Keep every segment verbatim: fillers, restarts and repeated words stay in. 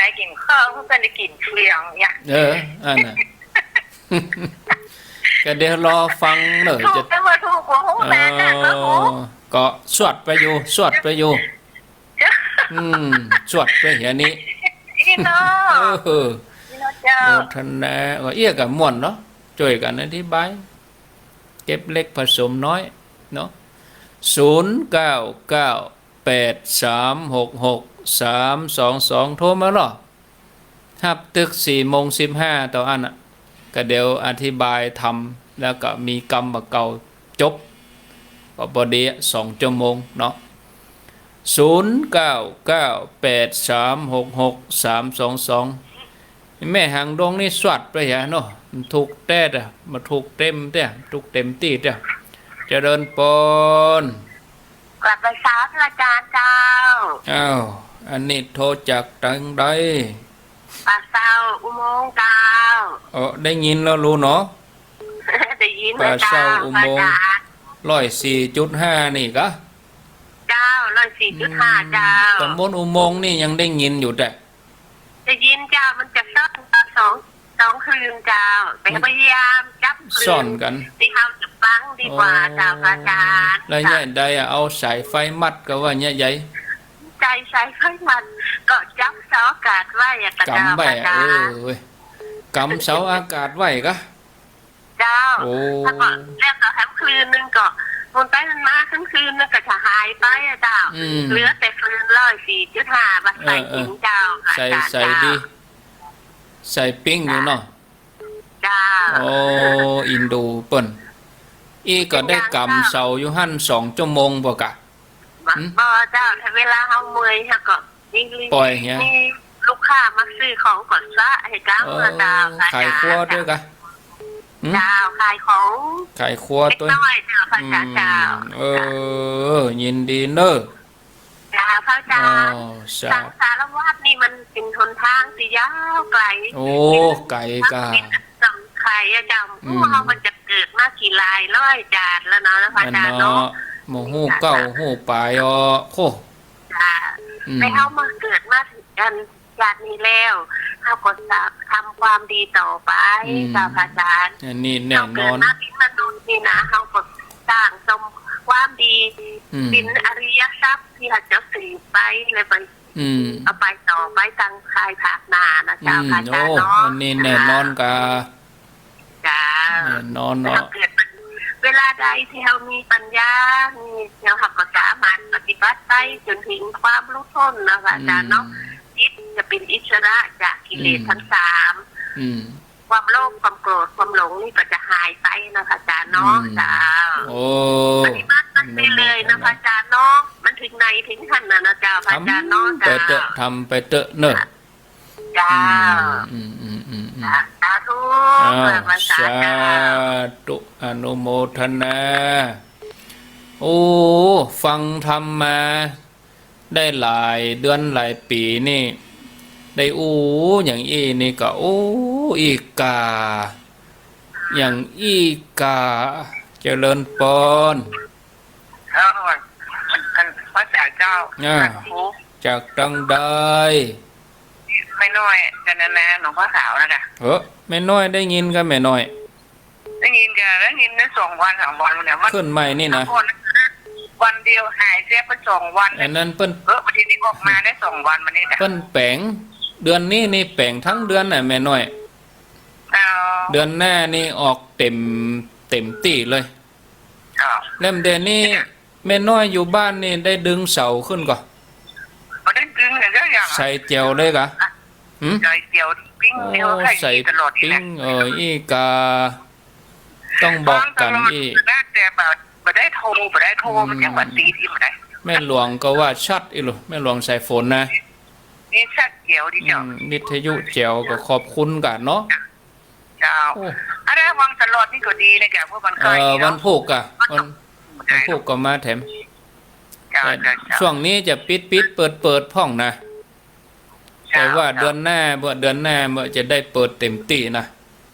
ได้กิ๋นข้าว ก็ได้กิ๋นเฟืองเนี่ย เออ อันนั้น ก็เดี๋ยวรอฟังเน่อ ถูก จะ แต่ว่าถูก บ่ฮู้ แม่น ก็บ่ฮู้ อ๋อ ก็สวดไปอยู่ สวดไปอยู่ อืม สวดไปเหียนี่ อี้เนาะ เออ อี้เนาะเจ้า โมทนา ก็เอี้ยก็ม่วนเนาะ จ้วยกั๋นอธิบาย เก็บเล็กผสมน้อยเนาะ ศูนย์เก้าเก้า แปดสามหกหก สามสองสอง โทรมาเนาะ ฮับตึกสี่โมงสิบห้า เต้าอั้นน่ะ ก็เดี๋ยวอธิบายธรรม แล้วก็มีกำบ่าเก่า จบ ก็พอดีอะ สองชั่วโมงเนาะ ศูนย์เก้าเก้า แปดสามหกหก สามสองสอง แม่หางดงนี่สวดไปเหียเนาะ มันถูกแต๊อะ มาถูกเต็มแต๊ ถูกเต็มตี้แต๊ เจริญปอน กราบไหว้สาธุอาจ๋ารย์เจ้า อ้าว อันนี้โทรจากตังใด ป่าเซาอุโมงค์เจ้า เออ ได้ยินแล้วลูกเนาะ ได้ยิน ป่าเซา เจ้า อุโมงค์ พระอาจ๋ารย์ ร้อยสี่จุดห้า นี่กะ เจ้า ร้อยสี่จุดห้า อืม เจ้า ตำบลอุโมงค์นี่ยังได้ยินอยู่แต๊ ได้ยินเจ้า มันจะซ่อนตอนสอง สองคืนเจ้า แต่ มัน พยายามจับคลื่น ซ่อนกั๋น ตี้เฮาจะฟังดีกว่า อ๋อ เจ้าพระอาจ๋ารย์ แล้ว เจ้า ยายใดอะ เอาสายไฟมัดก็ว่าเนี่ยยาย ใจ๊สายไฟมัด ก็จับเสาอากาศไว้อะ กำไว้อะ เจ้าพระอาจ๋ารย์ เออเว้ย กำเสาอากาศไว้กะ เจ้า โอ้ แล้วก็ แล้วก็ค่ำคืนนึ่งก็ มันไปมันมา ค่ำคืนนึ่งก็จะหายไปอะเจ้า อืม เหลือแต่คลื่นร้อยสี่จุดห้า บ่าใส่ เออ เออ กิ๋นเจ้า ใส่ อาจ๋ารย์ ใส่ เจ้า ดี ใส่ปิ๊งอยู่เนาะ เจ้า โอ้ อินดูเปิ้น อี้ก็ได้กำเสาอยู่หั้นสองชั่วโมงบ่กะ บ่ หืม บ่เจ้า ถ้าเวลาเฮาเมื่อยเฮาก็ มี ป่อยเหีย มีลูกค้ามาซื้อของก็สะหื้อเจ้า เออ เจ้า ขายครัวตวยกะ หืม เจ้า ขายของ ขายครัวตวย เล็กน้อยเจ้า พระอาจ๋ารย์เจ้า อืม เออ ยินดีเน่อ เจ้า พระอาจ๋ารย์ อ้าว สา สังสารวัฏนี่มันเป๋นหนตางตี้ยาวไก๋ โอ้ ไก๋กะ เป๋นสังไขอะเจ้า อืม เฮามันจะเกิดมากี่หลายร้อยจาติแล้วเนาะ พระอาจ๋ารย์เนาะ อันเนาะ บ่ฮู้เก๊าฮู้ป๋ายอ้อ โค จ้า อืม แต่เฮามาเกิดมาอันจาตินี้แล้ว เฮาก็จะทำความดีต่อไป อืม เจ้าพระอาจ๋ารย์ อันนี้แน่นอน เฮาเกิดมาเป๋นมนุษย์นี่นะ เฮาก็สร้างสมความดี อืม เป๋นอริยทรัพย์ตี้เฮาจะสืบไป แล้วไป อืม เอาไปต่อไปตังภายภาคหน้านะเจ้า อืม พระอาจ๋ารย์เนาะ โอ้ อันนี้แน่นอนกะ เจ้า แน่นอนเนาะ เฮาเกิด เวลาใดตี้เฮามีปัญญา มี แล้วเฮาก็สามารถปฏิบัติไปจ๋นเถิงความหลุดป๊นนะพระอาจ๋ารย์เนาะ อืม จิตจะเป๋นอิสระจากกิเลส อืม ตังสาม อืม ความโลภ ความโกรธ ความหลงนี่ก็จะหายไปนะพระอาจ๋ารย์เนาะ อืม เจ้า โอ้ ปฏิบัติมันไปเลยนะพระอาจ๋ารย์เนาะ มันเถิงไหนเถิงหั้นน่ะนะเจ้า พระอาจ๋ารย์เนาะ ทำไปเต๊อะ เจ้า ทำไปเต๊อะเน่อ เจ้า อืม อืม อืม อืม อืม สาธุ อ้าว พระอาจ๋ารย์ สาธุ อนุโมทนา โอ้ ฟังธรรมมา ได้หลายเดือนหลายปี๋นี่ ได้อู้อย่างอี้นี่ก็อู้อี้ก่า อย่างอี้ก่า เจริญปอน เออ อัน พระอาจ๋ารย์เจ้า อ่า สาธุ จากตังใด แม่น้อย กั๋นนะ หลวงพ่อขาวนะกะ เออ แม่น้อยได้ยินกะ แม่น้อย ได้ยินกะ ได้ยินได้สองวันสามวันเนี่ย มัน ขึ้นใหม่นี่นะ วันเดียวหายแจ๊บไปสองวัน อันนั้นเปิ้น เออ บางทีนี่ออกมาได้สองวันมานี่นะ เปิ้นแป๋ง เดือนนี้นี่แป๋งตังเดือนน่ะ แม่น้อย อ๋อ เดือนหน้านี่ออกเต็ม เต็มตี้เลย อ๋อ แล้วเดี๋ยวนี้ แม่น้อยอยู่บ้านนี่ได้ดึงเสาขึ้นก่อ บ่ได้ดึงเลยเจ้า อย่าง ใส่แจ๋วเลยกะ หืม ใส่แจ๋วปิ๊ง โอ้ เดียว ใส่ ใส่ตลอดนี่แหละ ปิ๊ง เออ อี้ก่า ต้องบอกกั๋นอี้ นะ แต่แบบบ่ได้โทร บ่ได้โทร อืม มันยังบ่ติดอยู่นะ แม่หลวงก็ว่าชัดอี้ลูก แม่หลวงสายฝนนะ นี่ชัดแจ๋วดีเจ้า อืม วิทยุแจ๋ว ก็ขอบคุณกั๋นเนาะ เจ้า โอ้ อันนั้นฟังตลอดนี่ก็ดีนะแก เพราะมันใกล้ เออ เนาะ วันพูกอะ วัน วันพูกก็มาแถม เจ้า แต่ เจ้า เจ้า ช่วงนี้จะปิดๆ เปิดๆ พ่องนะ เจ้า แต่ว่า เจ้า เดือนหน้า เมื่อเดือนหน้าเมื่อจะได้เปิดเต็มตี้นะ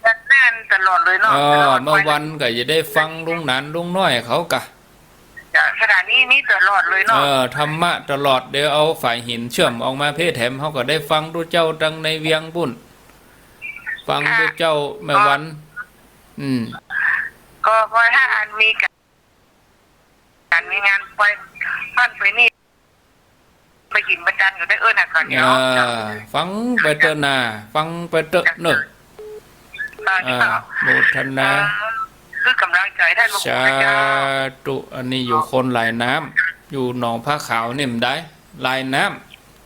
เดือนหน้าตลอดเลยเนาะ เออ ตลอด เมื่อวันก็จะได้ฟังลุงหนานลุงน้อยเขากะ เจ้า ขณะนี้ นี่มีตลอดเลยเนาะ เออ ธรรมะตลอด เดี๋ยวเอาฝายหินเชื่อมออกมาเพ่แถม เฮาก็ได้ฟังตุ๊เจ้าตังในเวียงปุ้น ฟังตุ๊เจ้าแม่วัน อืม ก็ ก็ถ้าอันมีการ การมีงานไป หั้นไปนี่ ไปกิ๋นประจันก็ได้ เออ นะ ก่อนเนาะ อ่า ฟังไปเต๊อะนา ฟังไปเต๊อะเนอะ เจ้า อ่า เจ้า โมทนา เออ คือก๋ำลังใจ๋ท่านพระครู สาธุ เจ้า อันนี้อยู่โคนหลายน้ำ อยู่หนองผ้าขาวนี่มันได้ หลายน้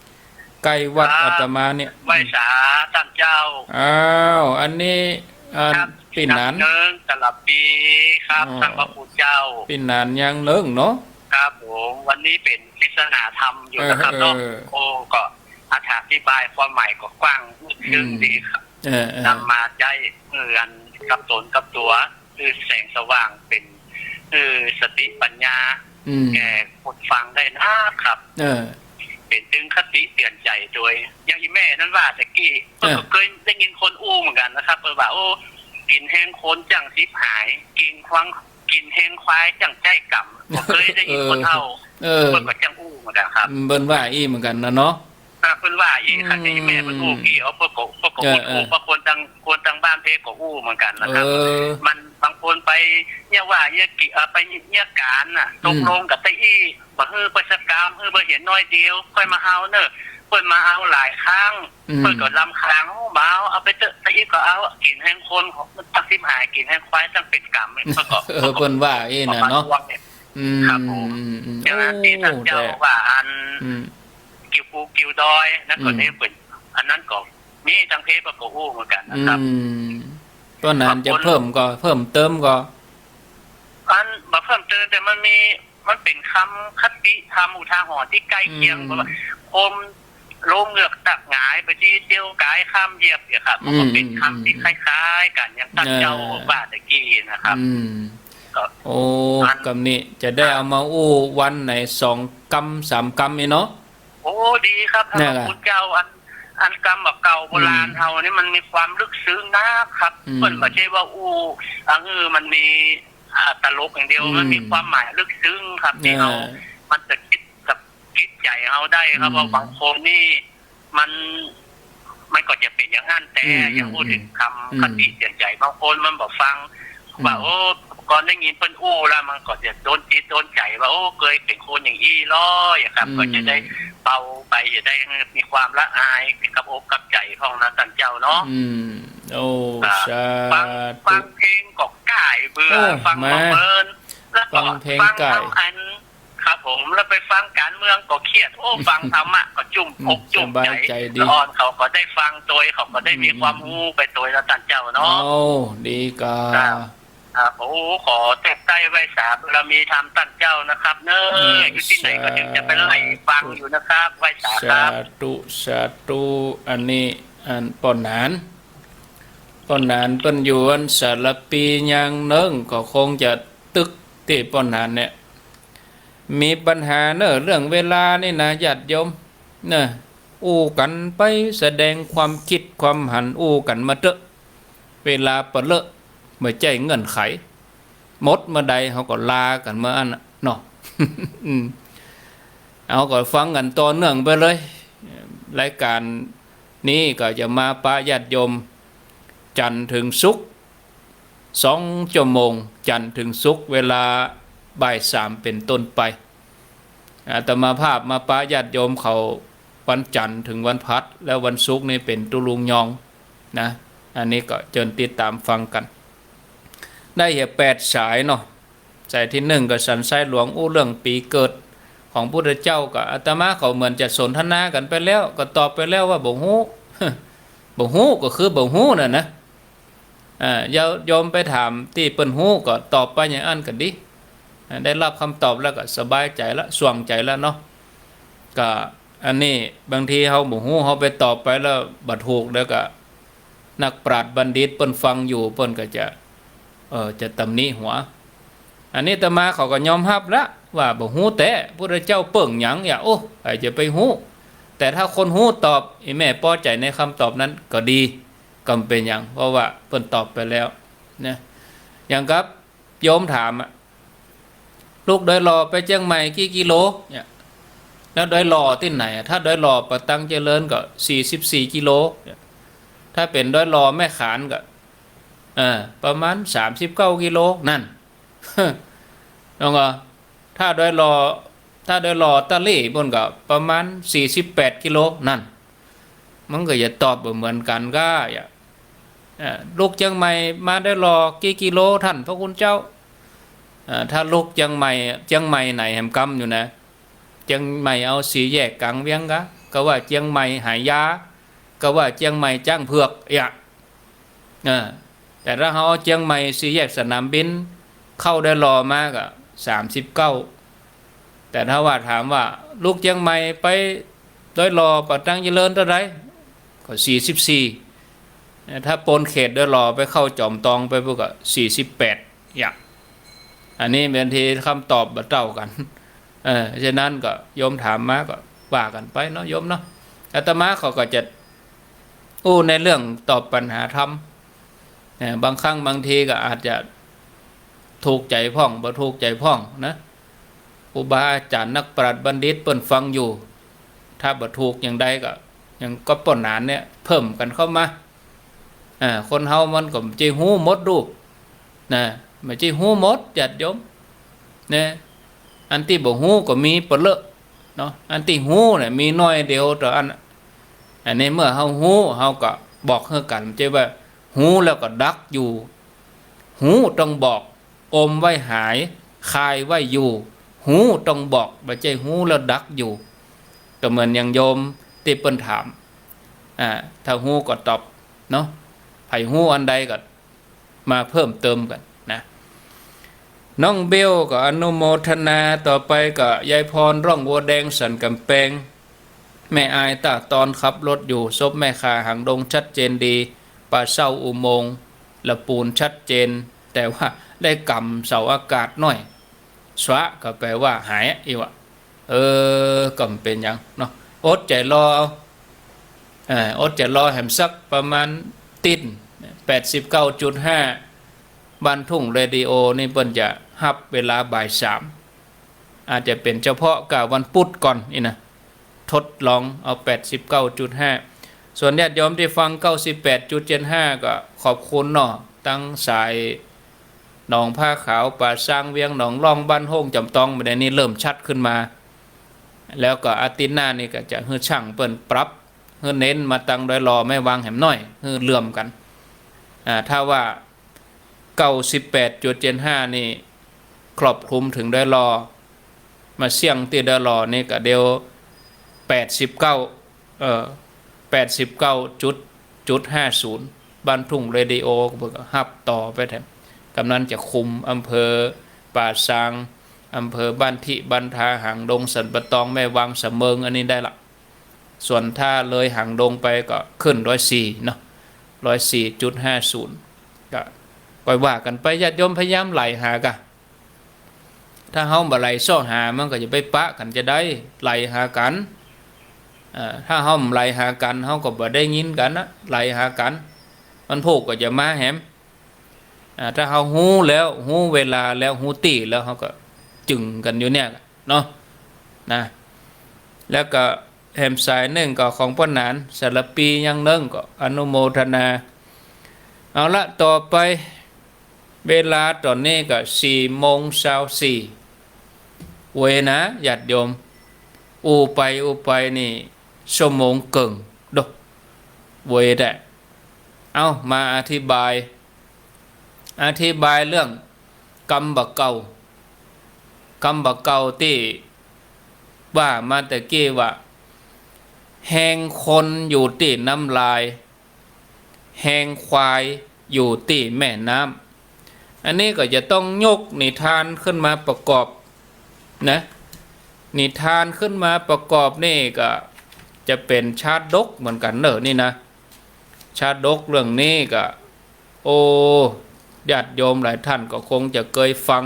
ำ ใก้วัด ครับ อาตมาเนี่ย ไหว้สาต้านเจ้า อ้าว อันนี้ อัน ครับ ปี้หนาน ยางเนิ่ง สลับปีครับ อ๋อ ต้านพระครูเจ้า ปี้หนานยางเนิ่งเนาะ ครับผม วันนี้เป๋นปริศนาธรรมอยู่นะครับเนาะ เออ เออ โอ้ ก็อธิบายความหมายก็กว้างลึกซึ้ง อืม ดีครับ เออ เออ นำมาใจ๊ เออ อันกับตนกับตั๋ว คือแสงสว่างเป๋น คือสติปัญญา อืม แก่คนฟังได้นะครับ เออ เป๋นตึงคติเตื๋อนใจ๋โดย อย่างอี่แม่นั้นว่าตะกี้ เออ เปิ้นก็เกยได้ยินคนอู้เหมือนกั๋นนะครับ เปิ้นว่า โอ้ กิ๋นแฮงคนจั้งฉิบหาย กิ๋นควาง กิ๋นแฮงควายจั้งใจ๊ก๋ำ ก็เกยได้ยินคนเฒ่า เออ เปิ้นก็จั้งอู้เหมือนกั๋นครับ เปิ้นว่าอี้เหมือนกั๋นนะเนาะ อ่า เปิ้นว่าอี้ครับ อืม อี่แม่เปิ้นอู้กี้ เอา เปิ้นก็ เปิ้นก็ เออ อู้ เออ อู้ เพราะคนตัง คนตังบ้านเฮาก็อู้เหมือนกั๋นนะครับ เออ มันบางคนไปเยียะว่าเยียะกิ๋น เอ่อ ไปเยียะก๋านน่ะ อืม ตกลงกับตะอี้ บ่หื้อไปสักกำ หื้อไปเหียน้อยเดียว ค่อยมาเอาเน่อ เปิ้นมาเอาหลายครั้ง อืม เปิ้นก็รำคาญ โอ้ บ่เอา เอาไปเต๊อะ ตะอี้ก็เอา กิ๋นแฮงคน จั้งฉิบหาย กิ๋นแฮงควาย จั้งเป๋นก๋ำ เปิ้นก็ เออ เปิ้นว่าอี้น่ะเนาะ ประมาณว่าเนี่ย อืม ครับผม อืม อืม อย่างนั้นตี้ต้านเจ้า โอ้ แต่ ว่าอัน อืม กิ่วภูกิ่วดอย นั้นก็ อืม เนี่ยเปิ้น อันนั้นก็มีตังเทพก็อู้เหมือนกั๋นนะครับ อืม ก็นั้นจะเพิ่มก็ เพิ่มเติมก็ อันบ่เพิ่มเติม แต่มันมี มันเป๋นกำคติธรรมอุทาหรณ์ตี้ใก้เคียง อืม เพราะว่าคนล้มเงือกตักหงายไปตี้เตียวก๋ายข้ามเหยียบเนี่ยครับ มันก็เป๋นกำตี้ อืม คล้ายๆ กั๋น อย่างต้านเจ้า เออ ว่าตะกี้นะครับ อืม ก็ โอ้ อัน กำนี้จะได้เอามาอู้วันไหน สองกำสามกำนี่เนาะ โอ้ ดีครับ เนี่ย พระคุณเจ้า อัน อันกำบ่าเก่าโบราณ อืม เฮานี่มันมีความลึกซึ้งนะครับ อืม เปิ้นบ่ใจ้ว่าอู้ อ่า เออ มันมี อ่า ตลกอย่างเดียว อืม มันมีความหมายลึกซึ้งครับ ตี้เฮา เออ มันจะคิดกับจิตใจ๋เฮาได้ครับ อืม ว่าบางคนนี่ มัน มันก็จะเป๋นอย่างนั้น แต่ อืม อย่างอู้ อืม เถิงกำ อืม คติเตื๋อนใจ๋ บางคนมันบ่ฟัง อืม ว่า โอ้ ก่อนได้ยินเปิ้นอู้แล้ว มันก็จะโดนจิตโดนใจ๋ว่า โอ้ เกยเป๋นคนอย่างอี้ลออะครับ อืม ก็จะได้เบาไป จะได้มีความละอายกับอกกับใจ๋พ่องนะต้านเจ้าเนาะ อืม โอ้ อ่า สาธุ ฟัง ฟังเพลงก็ก้ายเบื่อ เออ ฟัง มา บ่เปิน แล้วก็ ฟังเพลง ฟัง ก้าย ทำอัน ครับผม แล้วไปฟังก๋านเมืองก็เครียด โอ้ ฟังธรรมะก็จุ่ม อืม อกจุ่มใจ๋ สบายใจ๋ดี ละอ่อนเขาก็ได้ฟังโตย เขาก็ได้มี อืม ความฮู้ไปโตยนะต้านเจ้าเนาะ โอ้ ดีก่า ครับ ครับ โอ้ ขอแตบใต้ไหว้สาบารมีธรรมต้านเจ้านะครับเนอะ เออ อยู่ตี้ไหนก็เถิงจะไปไล่ฟังอยู่นะครับ ไหว้สาครับ สาธุ สาธุ อันนี้ อันป้อหนาน ป้อหนานเปิ้นอยู่อันสารภียางเนิ่ง ก็คงจะตึกตี้ป้อหนานเนี่ย มีปัญหาเน่อเรื่องเวลานี่นะ ญาติโยม เน่อ อู้กั๋นไป แสดงความคิดความหัน อู้กั๋นมาเต๊อะ เวลาปะเลอะ บ่ใจ้เงื่อนไข หมดเมื่อใดเฮาก็ลากั๋นเมื่ออั้นน่ะเนาะ อืม เอาก็ฟังกั๋นต่อเนื่องไปเลย รายก๋านนี้ก็จะมาปะญาติโยม จันทร์เถิงศุกร์ สองชั่วโมง จันทร์เถิงศุกร์ เวลาบ่ายสามเป๋นต้นไป อาตมาภาพมาปะญาติโยมเขาวันจันทร์เถิงวันพฤหัส แล้ววันศุกร์นี่เป๋นตุ๊ลุงยองนะ อันนี้ก็เจิญติดต๋ามฟังกั๋น ได้เหียแปดสายเนาะ สายตี้นึ่งก็สันทรายหลวง อู้เรื่องปี๋เกิดของพุทธเจ้า ก็อาตมาเขาเหมือนจะสนทนากั๋นไปแล้ว ก็ตอบไปแล้วว่าบ่ฮู้ บ่ฮู้ก็คือบ่ฮู้น่ะนะ อ่า โยมไปถามตี้เปิ้นฮู้ก็ตอบไปอย่างอั้นก็ดี อ่า ได้ฮับกำตอบแล้วก็สบายใจ๋ละ ส่วงใจ๋ละเนาะ ก็อันนี้บางทีเฮาบ่ฮู้ เฮาไปตอบไปแล้วบ่ถูก แล้วก็นักปราชญ์บัณฑิตเปิ้นฟังอยู่ เปิ้นก็จะ เอ่อ จะตำหนิหัว อันนี้อาตมาเขาก็ยอมฮับละว่าบ่ฮู้แต๊ พุทธเจ้าเปิ้งหยัง อย่า โอ้ ใผจะไปฮู้ แต่ถ้าคนฮู้ตอบ อี่แม่ปอใจ๋ในกำตอบนั้นก็ดี ก็บ่เป๋นหยัง เพราะว่าเปิ้นตอบไปแล้วนะ อย่างกับโยมถามอะ ลุกดอยหล่อไปเจียงใหม่กี่กิโลเนี่ย แล้วดอยหล่อตี้ไหนอะ ถ้าดอยหล่อไปตังเจริญก็สี่สิบสี่กิโลเนี่ย ถ้าเป๋นดอยหล่อแม่ขานก็ เออ ประมาณสามสิบเก้ากิโลนั่น แล้วก็ ถ้าดอยหล่อ ถ้าดอยหล่อตะลี่ปู้นก็ประมาณสี่สิบแปดกิโลนั่น มันก็จะตอบบ่เหมือนกั๋นก้า อ่ะ เอ่อ ลุกเจียงใหม่มาดอยหล่อกี่กิโลท่านพระคุณเจ้า เอ่อ ถ้าลุกเจียงใหม่ เจียงใหม่ไหนแหมกำอยู่นะ เจียงใหม่เอาสี่แยกก๋างเวียงกะ กาว่าเจียงใหม่หายา กาว่าเจียงใหม่จ๊างเผือก อ่ะ เออ แต่ถ้าเฮาเอาเจียงใหม่สี่แยกสนามบิน เข้าดอยหล่อมาก็สามสิบเก้า แต่ถ้าว่าถามว่าลุกเจียงใหม่ไปดอยหล่อไปตังเจริญเต้าใด ก็สี่สิบสี่ ถ้าป๊นเขตดอยหล่อไปเข้าจอมตองไปปู้นก็สี่สิบแปด อย่าง อันนี้บางทีกำตอบบ่เต้ากั๋น เออ ฉะนั้นก็โยมถามมาก็ว่ากั๋นไปเนาะโยมเนาะ อาตมาเขาก็จะอู้ในเรื่องตอบปัญหาธรรม เอ่อ บางครั้งบางทีก็อาจจะถูกใจ๋พ่อง บ่ถูกใจ๋พ่องนะ ครูบาอาจ๋ารย์นักปราชญ์บัณฑิตเปิ้นฟังอยู่ ถ้าบ่ถูกอย่างใดก็ อย่างก็ป้อหนานเนี่ย เพิ่มกั๋นเข้ามา อ่า คนเฮามันก็บ่ใจ้ฮู้หมดลูก นะ บ่ใจ้ฮู้หมด ญาติโยม เนี่ย อันตี้บ่ฮู้ก็มีเป๋อเลอะเนาะ อันตี้ฮู้เนี่ยมีน้อยเดียวเต้าอั้น อันนี้เมื่อเฮาฮู้ เฮาก็บอกหื้อกั๋น บ่ใจ้ว่าฮู้แล้วก็ดักอยู่ ฮู้ต้องบอก อมไว้หาย คายไว้อยู่ ฮู้ต้องบอก บ่ใจ้ฮู้แล้วดักอยู่ ก็เหมือนอย่างโยมตี้เปิ้นถาม อ่า ถ้าฮู้ก็ตอบเนาะ ใผฮู้อันใดก็ มาเพิ่มเติมกั๋นนะ น้องเบลก็อนุโมทนา ต่อไปก็ยายพรร่องวัวแดงสันก๋ำแปง แม่อายต้าตอนขับรถอยู่ ศพแม่ข่าหางดงชัดเจนดี ป่าเศร้าอุโมงค์ละปูนชัดเจน แต่ว่าได้ก๋ำเสาอากาศหน้อย สวะก็แปล๋ว่าหายอะ อีวะ เออ ก็บ่เป๋นหยังเนาะ อดใจ๋รอเอา เอ่อ อดใจ๋รอแหมสักประมาณติ๊น แปดสิบเก้าจุดห้า บ้านทุ่งเรดิโอนี่เปิ้นจะฮับเวลาบ่ายสาม อาจจะเป๋นเฉพาะก้าวันปุ๊ดก่อนนี่นะ ทดลองเอา แปดสิบเก้าจุดห้า ส่วนญาติโยมตี้ฟัง เก้าสิบแปดจุดเจ็ดห้า ก็ขอบคุณเนาะ ตังสายหนองผ้าขาว ป่าซาง เวียงหนองล่อง บ้านโฮ่ง จอมตอง บ่าดนี้เริ่มชัดขึ้นมา แล้วก็อาทิตย์หน้านี่ก็จะหื้อจ้างเปิ้นปรับ หื้อเน้นมาตังดอยหล่อแม่วางแหมหน้อย หื้อเลื่อมกั๋น อ่า ถ้าว่า เก้าสิบแปดจุดเจ็ดห้า นี่ครอบคลุมเถิงดอยหล่อ มาเสี้ยงตี้ดอยหล่อนี่ก็เดี๋ยว แปดสิบเก้า เอ่อ แปดสิบเก้าจุด จุดห้าศูนย์ บ้านทุ่งเรดิโอก็ฮับต่อไปแถม กำนันจะคุมอำเภอป่าซาง อำเภอบ้านถิ บ้านทา หางดง สันป่าตอง แม่วาง สะเมิง อันนี้ได้ละ ส่วนถ้าเลยหางดงไปก็ขึ้นร้อยสี่เนาะ ร้อยสี่จุดห้าศูนย์ ก็ค่อยว่ากั๋นไป ญาติโยมพยายามไล่หากั๋น ถ้าเฮาบ่ไล่เซาะหา มันก็จะไปปะกั๋นจะใด ไล่หากั๋น เอ่อ ถ้าเฮาบ่ไล่หากั๋น เฮาก็บ่ได้ยินกั๋นนะ ไล่หากั๋น มันผู้ก็จะมาแหม อ่า ถ้าเฮาฮู้แล้ว ฮู้เวลาแล้ว ฮู้ตี้แล้ว เฮาก็จึงกั๋นอยู่เนี่ยเนาะ นะ แล้วก็แหมสายนึ่งก็ของป้อหนาน สารภีอย่างนึ่งก็อนุโมทนา เอาละ ต่อไป เวลาต๋อนนี้ก็สี่โมงซาวสี่ เวยนะ ญาติโยม อู้ไปอู้ไปนี่ ชั่วโมงเกิ่ง โด เวยแต๊ เอา มาอธิบาย อธิบายเรื่องกำบ่าเก่า กำบ่าเก่าตี้ว่ามาแต่กี้ว่า แฮงคนอยู่ตี้น้ำลาย แฮงควายอยู่ตี้แม่น้ำ อันนี้ก็จะต้องยกนิทานขึ้นมาประกอบนะ นิทานขึ้นมาประกอบนี่ก็จะเป๋นชาดกเหมือนกั๋นเนาะนี่นะ ชาดกเรื่องนี้ก็ โอ้ ญาติโยมหลายท่านก็คงจะเกยฟัง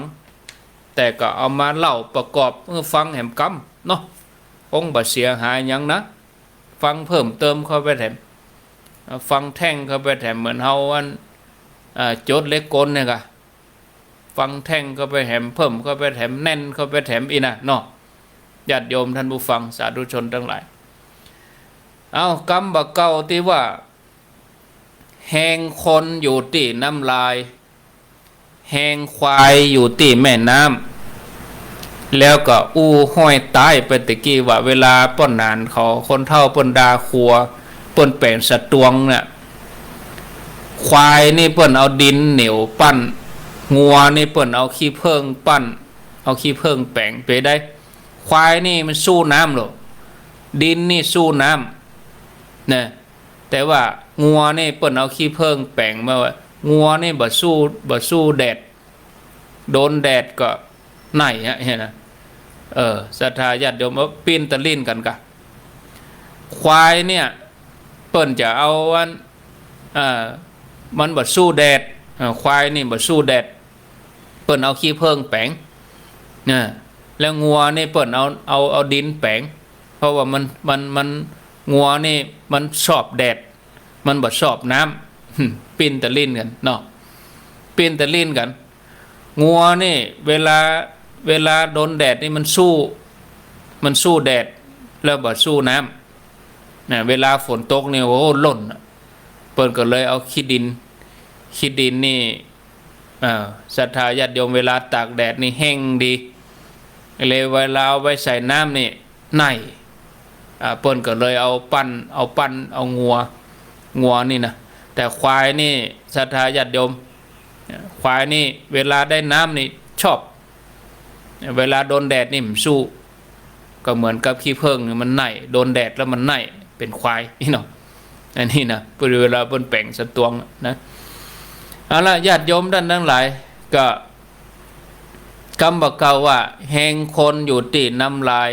แต่ก็เอามาเล่าประกอบหื้อฟังแหมกำเนาะ คงบ่เสียหายหยังนะ ฟังเพิ่มเติมเข้าไปแถม ฟังแท่งเข้าไปแถม เหมือนเฮาอัน อ่า จดเลขกลเนี่ยกะ ปังแท่งเข้าไปแหม เพิ่มเข้าไปแถม แน่นเข้าไปแถมอี้นะเนาะ ญาติโยมท่านผู้ฟังสาธุชนตังหลาย เอ้า กำบ่าเก่าตี้ว่า แฮงคนอยู่ตี้น้ำลาย แฮงควายอยู่ตี้แม่น้ำ แล้วก็อู้ฮ้อยต๋ายไปตะกี้ว่า เวลาป้อหนานเขา คนเฒ่าเปิ้นด่าขัว เปิ้นแป๋งสะตวงเนี่ย ควายนี่เปิ้นเอาดินเหนียวปั้น งัวนี่เปิ้นเอาขี้เผิ้งปั้น เอาขี้เผิ้งแป๋งไปได้ ควายนี่มันสู้น้ำโลด ดินนี่สู้น้ำ นะ แต่ว่างัวนี่เปิ้นเอาขี้เผิ้งแป๋งมาว่า งัวนี่บ่สู้ บ่สู้แดด โดนแดดก็ไหม้ฮะ หันนะ เออ ศรัทธาญาติโยมเอาปิ้นตะลิ้นกั๋นกะ ควายเนี่ย เปิ้นจะเอาอัน เอ่อ มันบ่สู้แดด เอ่อ ควายนี่บ่สู้แดด เปิ้นเอาขี้เผิ้งแป๋ง นะ แล้วงัวนี่เปิ้นเอา เอา เอาดินแป๋ง เพราะว่ามัน มัน มัน งัวนี่มันชอบแดด มันบ่ชอบน้ำ ปิ้นตะลิ้นกั๋นเนาะ ปิ้นตะลิ้นกั๋น งัวนี่เวลา เวลาโดนแดดนี่มันสู้ มันสู้แดด แล้วบ่สู้น้ำ นะ เวลาฝนตกนี่ โอ้ ล่นอะ เปิ้นก็เลยเอาขี้ดิน ขี้ดินนี่ อ่า ศรัทธาญาติโยม เวลาตากแดดนี่แห้งดี เลยเวลาเอาไปใส่น้ำนี่ไหม้ อ่า เปิ้นก็เลยเอาปั้น เอาปั้น เอางัว งัวนี่นะ แต่ควายนี่ ศรัทธาญาติโยม ควายนี่เวลาได้น้ำนี่ชอบ เวลาโดนแดดนี่มันสู้ ก็เหมือนกับขี้เผิ้งนี่มันไหม้ โดนแดดแล้วมันไหม้ เป๋นควายนี่เนาะ อันนี้นะ เวลาเปิ้นแป๋งสะตวงนะ เอาละ ญาติโยมต้านตังหลาย ก็กำบ่าเก่าว่า แฮงคนอยู่ตี้น้ำลาย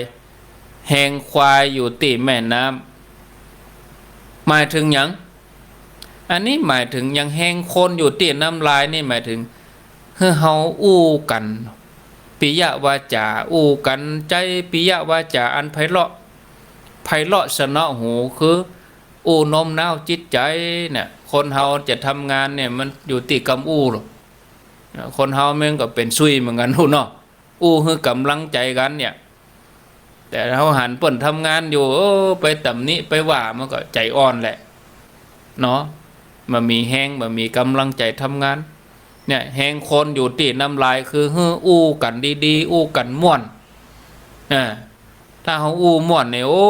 แฮงควายอยู่ตี้แม่น้ำ หมายเถิงหยัง อันนี้หมายเถิงหยัง แฮงคนอยู่ตี้น้ำลายนี่หมายเถิง หื้อเฮาอู้กั๋น ปิยวาจ๋า อู้กั๋นใจ๊ปิยวาจ๋าอันไพเราะ ไพเราะสนอหู คืออู้โน้มน้าวจิตใจ๋เนี่ย คนเฮาจะทำงานเนี่ยมันอยู่ตี้กำอู้โลด คนเฮามันก็เป๋นซุยเหมือนกั๋นพู้นเนาะ อู้หื้อก๋ำลังใจ๋กั๋นเนี่ย แต่เฮาหันเปิ้นทำงานอยู่ เออ ไปตำหนิไปว่ามันก็ใจ๋อ่อนแหละ เนาะ บ่มีแฮง บ่มีก๋ำลังใจ๋ทำงาน เนี่ย แฮงคนอยู่ตี้น้ำลาย คือหื้ออู้กั๋นดีๆ อู้กั๋นม่วน อ่า ถ้าเฮาอู้ม่วนนี่ โอ้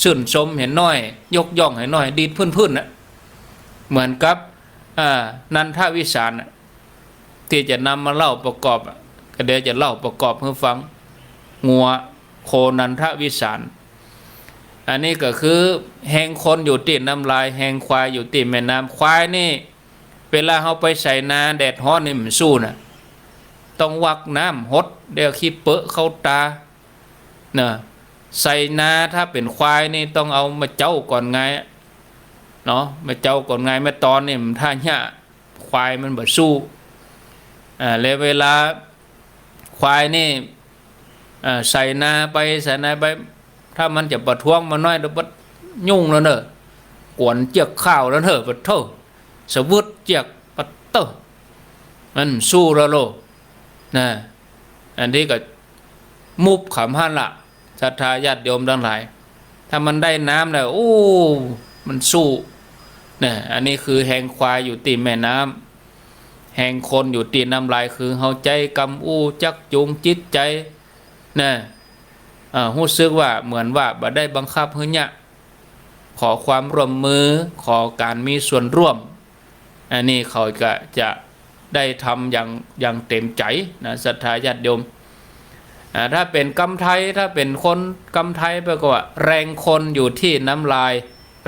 ชื่นชมหื้อหน้อย ยกย่องหื้อหน้อย ดีดพื้นๆ น่ะ เหมือนกับ อ่า นันทวิสารน่ะ ตี้จะนำมาเล่าประกอบอะ ก็เดี๋ยวจะเล่าประกอบหื้อฟัง งัวโคนันทวิสาร อันนี้ก็คือแฮงคนอยู่ตี้น้ำลาย แฮงควายอยู่ตี้แม่น้ำ ควายนี่ เวลาเฮาไปไถนาแดดฮ้อนนี่มันสู้น่ะ ต้องวักน้ำหด เดี๋ยวขี้เปอะเข้าต๋า น่ะ ไถนาถ้าเป๋นควายนี่ต้องเอามาเจ๊าก่อนไง เนาะ มาเจ๊าก่อนไง มาตอนนี่มันถ้าเยียะ ควายมันบ่สู้ อ่า แล้วเวลาควายนี่ อ่า ไถนาไป ไถนาไป ถ้ามันจะประท้วงมาหน้อยเดียว ปัดยุ่งแล้วเน่อ กวนเจือกข้าวแล้วเน่อ ปัดโธ่ สะวึดเจือก ปัดโธ่ มันสู้แล้วโลด นะ อันนี้ก็มุบขำหั้นละ ศรัทธาญาติโยมตังหลาย ถ้ามันได้น้ำแล้ว โอ้ มันสู้ เนี่ย อันนี้คือแฮงควายอยู่ตี้แม่น้ำ แฮงคนอยู่ตี้น้ำลาย คือเฮาใจ๊กำอู้จักจูงจิตใจ๋ นะ อ่า ฮู้สึกว่าเหมือนว่าบ่ได้บังคับหื้อเยียะ ขอความร่วมมือ ขอก๋านมีส่วนร่วม อันนี้เขาก็จะได้ทำอย่าง อย่างเต็มใจ๋นะ ศรัทธาญาติโยม อ่า ถ้าเป๋นกำไทย ถ้าเป๋นคนกำไทยไปก็ว่า แฮงคนอยู่ตี้น้ำลาย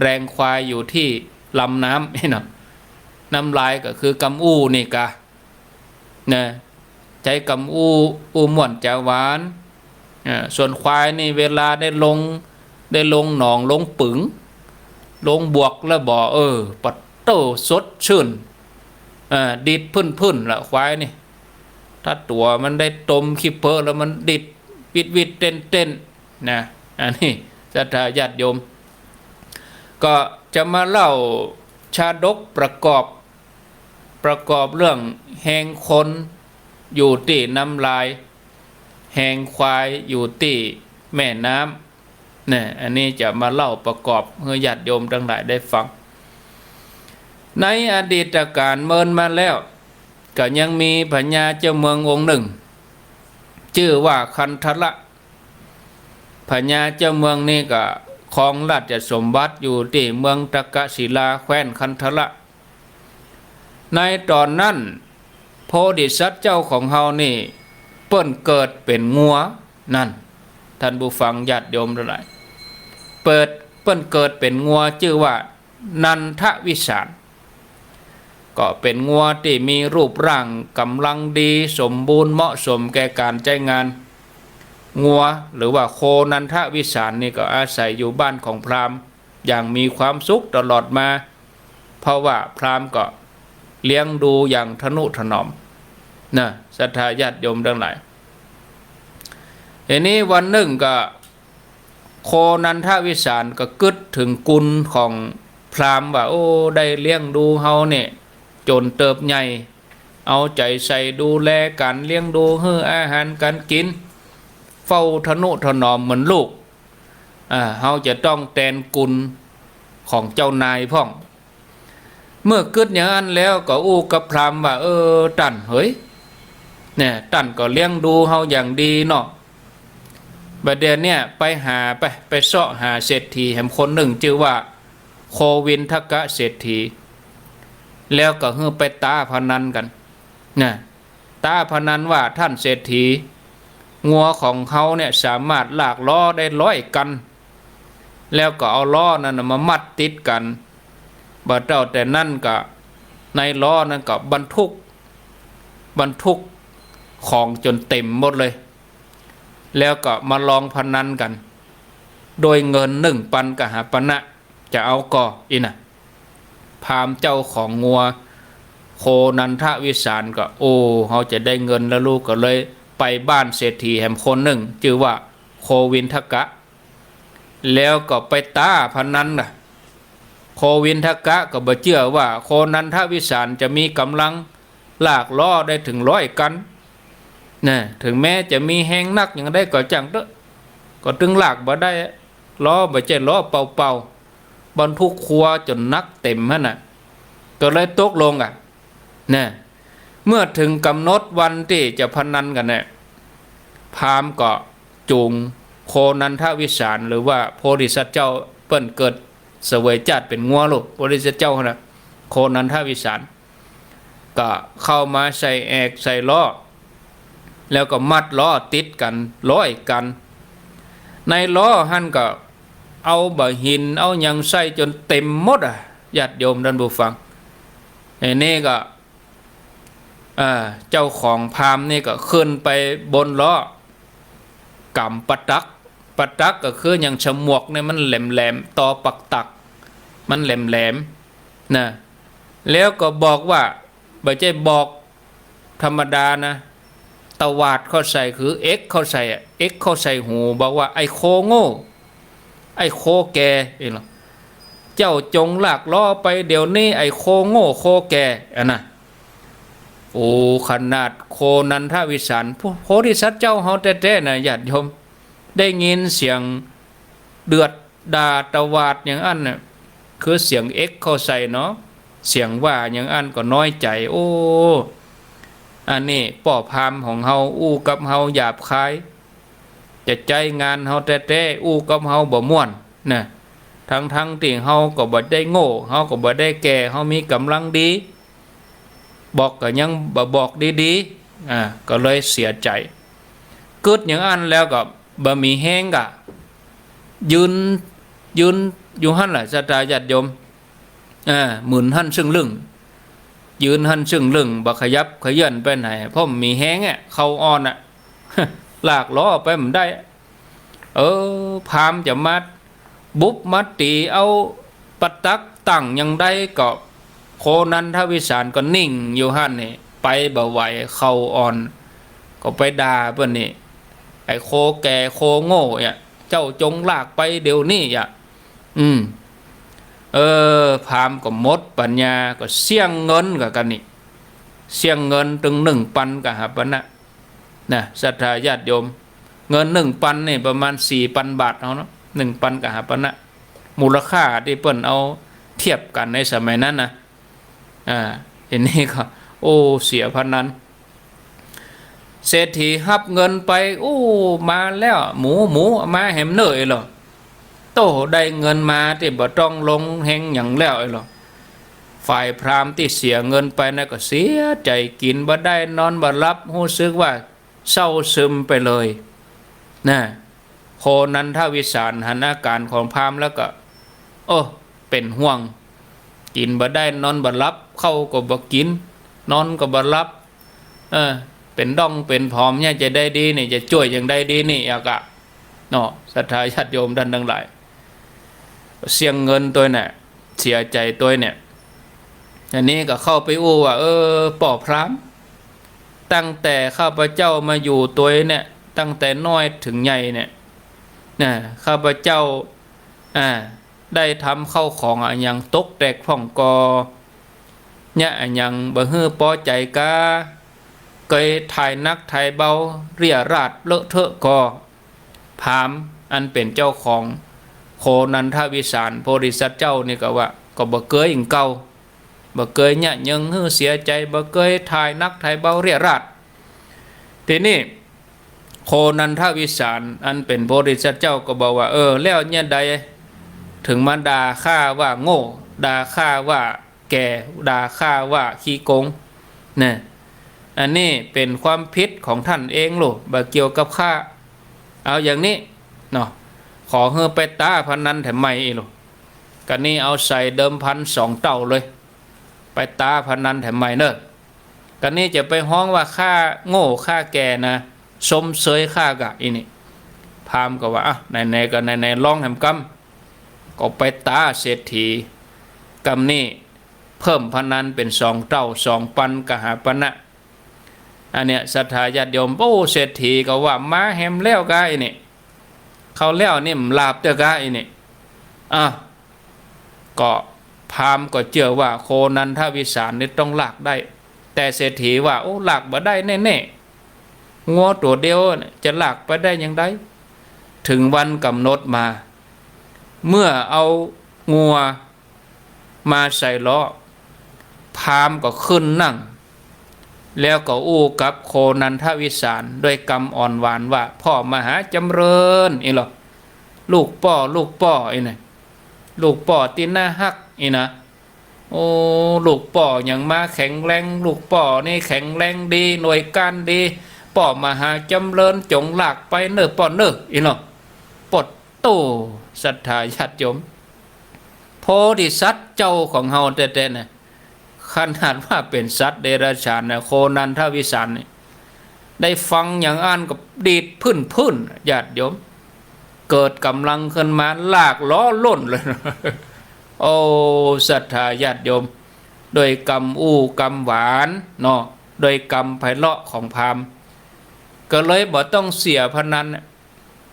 แฮงควายอยู่ตี้ลำน้ำ นี่เนาะ น้ำลายก็คือกำอู้นี่กา นะ ใจ๊กำอู้ อู้ม่วนจาหวาน อ่า ส่วนควายนี่เวลาได้ลง ได้ลงหนอง ลงปึ๋ง ลงบวกแล้วบ่ เออ ปัดโธ่ สดชื่น อ่า ดีดพื้นๆ ละควายนี่ ถ้าตั๋วมันได้ตมขี้เปอะแล้วมันดีดวิดๆ เต้นๆ นะ อันนี้ศรัทธาญาติโยม ก็จะมาเล่าชาดกประกอบ ประกอบเรื่องแฮงคน อยู่ตี้น้ำลาย แฮงควายอยู่ตี้แม่น้ำ เนี่ย อันนี้จะมาเล่าประกอบหื้อญาติโยมตังหลายได้ฟัง ในอดีตกาลเมินมาแล้ว ก็ยังมีพญาเจ้าเมืององค์นึ่ง จื้อว่าคันธละ พญาเจ้าเมืองนี่ก็ครองราชสมบัติอยู่ตี้เมืองตักกศิลา แคว้นคันธละ ในต๋อนนั้น โพธิสัตว์เจ้าของเฮานี่ เปิ้นเกิดเป๋นงัว นั่น ท่านผู้ฟังญาติโยมตังหลาย เปิ้น เปิ้นเกิดเป๋นงัว จื้อว่า นันทวิสาร ก็เป๋นงัวตี้มีรูปร่างก๋ำลังดี สมบูรณ์เหมาะสมแก่ก๋านใจ๊งาน งัวหรือว่าโคนันทวิสารนี่ก็อาศัยอยู่บ้านของพราหมณ์อย่างมีความสุขตลอดมา เพราะว่าพราหมณ์ก็เลี้ยงดูอย่างทะนุถนอม นะ ศรัทธาญาติโยมตังหลาย ทีนี้วันนึ่งก็ โคนันทวิสารก็กึ๊ดเถิงกุณของพราหมณ์ว่า โอ้ ได้เลี้ยงดูเฮาเนี่ยจ๋นเติบใหญ่ เอาใจ๋ใส่ดูแลก๋านเลี้ยงดู หื้ออาหารก๋านกิ๋น เฝ้าทะนุถนอมเหมือนลูก อ่า เฮาจะต้องแตนกุณของเจ้านายพ่อง เมื่อกึ๊ดอย่างอั้นแล้วก็อู้กับพราหมณ์ว่า เออ ต้านเหย เนี่ย ต้านก็เลี้ยงดูเฮาอย่างดีเนาะ บ่าเดี่ยวเนี่ยไปหา ไป ไปเซาะหาเศรษฐีแหมคนนึ่ง จื้อว่าโควินทกะเศรษฐี แล้วก็หื้อไปต๊าพนันกั๋น นะ ต๊าพนันว่า ต้านเศรษฐี งัวของเฮาเนี่ยสามารถลากล้อได้ร้อยกัน แล้วก็เอาล้อนั้นน่ะมามัดติดกั๋น บ่าเต้าแต่นั้นก็ในล้อนั้นก็บรรทุก บรรทุกของจ๋นเต๋มหมดเลย แล้วก็มาลองพนันกั๋น โดยเงินนึ่งปันกหาปณะ จะเอาก่อ อี้นะ พราหมณ์เจ้าของงัวโคนันทวิสารก็ โอ้ เฮาจะได้เงินแล้วลูก ก็เลยไปบ้านเศรษฐีแหมคนนึ่ง จื้อว่าโควินทกะ แล้วก็ไปต๊าพนันนะ โควินทกะก็บ่เจื้อว่าโคนันทวิสารจะมีก๋ำลังลากล้อได้เถิงร้อยกั๋น นะ เถิงแม้จะมีแฮงนักอย่างใดก็จ้างเต๊อะ ก็ตึงลากบ่ได้ ล้อบ่ใจ้ล้อเป่าๆ บรรทุกครัวจ๋นหนักเต๋มหั้นน่ะ ก็เลยตกลงอะ นะ เมื่อเถิงก๋ำหนดวันตี้จะพนันกั๋นเนี่ย พราหมณ์ก็จูงโคนันทวิสาร หรือว่าโพธิสัตว์เจ้า เปิ้นเกิดเสวยจาติเป๋นงัวลูก โพธิสัตว์เจ้าหั้นน่ะ โคนันทวิสาร ก็เข้ามาใส่แอกใส่ล้อ แล้วก็มัดล้อติดกั๋นร้อยกั๋น ในล้อหั้นก็เอาบ่าหินเอาหยังใส่จ๋นเต๋มหมดอะ ญาติโยมท่านผู้ฟัง ไอ้นี่ก็ อ่า เจ้าของพราหมณ์นี่ก็ขึ้นไปบนล้อ ก๋ำประตัก ประตักก็คืออย่างฉมวกเนี่ยมันแหลมๆ ตอปักตัก มันแหลมๆ นะ แล้วก็บอกว่า บ่ใจ้บอกธรรมดานะ ตวาดเข้าใส่ คือเอ็กเข้าใส่อะ เอ็กเข้าใส่หู บอกว่า ไอ้โคโง่ ไอ้โคแก่ เอ้ยเหรอ เจ้าจงลากล้อไปเดี๋ยวนี้ ไอ้โคโง่โคแก่ อันน่ะ โอ้ ขนาดโคนันทวิสาร โพ โพธิสัตว์เจ้าเฮาแต๊ๆ นะ ญาติโยม ได้ยินเสียงเดือดด่าตวาดอย่างอั้นน่ะ คือเสียงเอ็กเข้าใส่เนาะ เสียงว่าอย่างอั้นก็น้อยใจ๋ โอ้ อันนี้ป้อพราหมณ์ของเฮาอู้กับเฮาหยาบคาย จะใจ๊งานเฮาแต๊ๆ อู้กับเฮาบ่ม่วนนะ ทั้งๆ ตี้เฮาก็บ่ได้โง่ เฮาก็บ่ได้แก่ เฮามีก๋ำลังดี บอกก็ยังบ่บอกดีๆ อ่า ก็เลยเสียใจ๋ กึ๊ดอย่างอั้นแล้วก็บ่มีแฮงก็ยืน ยืนอยู่หั้นแหละ ศรัทธาญาติโยม อ่า มึนหั้นซึ่งลึ่ง ยืนหั้นซึ่งลึ่ง บ่ขยับเขยื้อนไปไหน เพราะบ่มีแฮงอะ เข่าอ่อนอะ ลากล้อไปบ่ได้ เออ พราหมณ์จะมาบุบมาตี๋เอาประตักตั้งอย่างใดก็ โคนันทวิสารก็นิ่งอยู่หั้นนี่ ไปบ่ไหว เข่าอ่อน ก็ไปด่าเปิ้นนี่ ไอ้โคแก่โคโง่เนี่ย เจ้าจงลากไปเดี๋ยวนี้อะ อืม เออ พราหมณ์ก็หมดปัญญา ก็เสี้ยงเงินกับกั๋นนี่ เสี้ยงเงินตึงหนึ่งปันกหาปณะ นะ ศรัทธาญาติโยม เงินหนึ่งปันนี่ประมาณสี่ปันบาทเฮาเนาะ หนึ่งปันกหาปณะ มูลค่าตี้เปิ้นเอาเทียบกั๋นในสมัยนั้นนะ อ่า ทีนี้ก็ โอ้ เสียพนัน เศรษฐีฮับเงินไป โอ้ มาแล้ว หมู หมู มาแหมเน่อ เอ้ยเหรอ โต้ ได้เงินมาตี้บ่ต้องลงแฮงหยังแล้ว เอ้ยเหรอ ฝ่ายพราหมณ์ตี้เสียเงินไปนะก็เสียใจ๋ กิ๋นบ่ได้ นอนบ่หลับ ฮู้สึกว่าเศร้าซึมไปเลย นะ โคนันทวิสารหันอาก๋านของพราหมณ์แล้วก็ โอ้ เป๋นห่วง กิ๋นบ่ได้ นอนบ่หลับ ข้าวก็บ่กิ๋น นอนก็บ่หลับ เออ เป๋นด้องเป๋นผอมเนี่ย จะได้ดีนี่ จะจ้วยอย่างใดดีนี่ อยากอะ เนาะ ศรัทธาญาติโยมต้านตังหลาย เสี้ยงเงินตวยเนี่ย เสียใจ๋ตวยเนี่ย อันนี้ก็เข้าไปอู้ว่า เออ ป้อพราหมณ์ ตั้งแต่ข้าพเจ้ามาอยู่ตวยเนี่ย ตั้งแต่น้อยเถิงใหญ่เนี่ย นะ ข้าพเจ้า อ่า ได้ทำข้าวของอะหยังตกแตกพ่องก่อ เนี่ยอะหยังบ่หื้อปอใจ๋กา เกยถ่ายหนักถ่ายเบา เรี่ยราดเลอะเทอะก่อ พราหมณ์อันเป๋นเจ้าของโคนันทวิสารโพธิสัตว์เจ้านี่ก็ว่า ก็บ่เกยอย่างเก่า บ่เกยเยียะเยิงหื้อเสียใจ๋ บ่เกยถ่ายหนักถ่ายเบาเรี่ยราด ทีนี้ โคนันทวิสารอันเป๋นโพธิสัตว์เจ้าก็บอกว่า เออ แล้วเนี่ยใดเถิงมาด่าข้าว่าโง่ ด่าข้าว่าแก่ ด่าข้าว่าขี้โกง เนี่ย อันนี้เป๋นความผิดของต้านเองลูก บ่เกี่ยวกับข้า เอาอย่างนี้ เนาะ ขอหื้อไปต๊าพนันแถมใหม่อีกลูก กั๋นนี้เอาใส่เดิมพันสองเต้าเลย ไปต๊าพนันแถมใหม่เน่อ กั๋นนี้จะไปฮ้องว่าข้าโง่ข้าแก่นะ ชมเชยข้าก่ะ อี้นี่ พราหมณ์ก็ว่า อ่ะ ไหนๆ ก็ไหนๆ ลองแหมกำ ก็ไปต๊าเศรษฐี กำนี้เพิ่มพนันเป๋นสองเต้า สองปันกหาปณะ อันเนี้ย ศรัทธาญาติโยม โอ้ เศรษฐีก็ว่า มาแหมแล้วกา อี้นี่ เข้าแล้วนี่ บ่หลาบเตื้อกา อี้นี่ อ่ะ ก็พราหมณ์ก็เจื้อว่าโคนันทวิสารนี่ต้องลากได้ แต่เศรษฐีว่า โอ้ ลากบ่ได้แน่ๆ งัวตั๋วเดียวเนี่ย จะลากไปได้อย่างใด เถิงวันก๋ำหนดมา เมื่อเอางัวมาใส่ล้อ พราหมณ์ก็ขึ้นนั่ง แล้วก็อู้กับโคนันทวิสารด้วยกำอ่อนหวานว่า พ่อมหาจำเริญ อี้เหรอ ลูกป้อ ลูกป้อ อี้นะ ลูกป้อตี้น่าฮัก อี้นะ โอ้ ลูกป้อหยังมาแข็งแรง ลูกป้อนี่แข็งแรงดี หน่วยก้านดี ป้อมหาจำเริญ จ๋งลากไปเน่อป้อเน่อ อี้เนาะ ปดโต้ ศรัทธาญาติโยม โพธิสัตว์เจ้าของเฮาแต๊ๆ น่ะ ขนาดว่าเป๋นสัตว์เดรัจฉานนะ โคนันทวิสารนี่ ได้ฟังอย่างอั้นก็ดีดพื้นๆ ญาติโยม เกิดก๋ำลังขึ้นมา ลากล้อล่นเลย โอ้ ศรัทธาญาติโยม ด้วยกำอู้กำหวานเนาะ ด้วยกำไพเราะของพราหมณ์ ก็เลยบ่ต้องเสียพนัน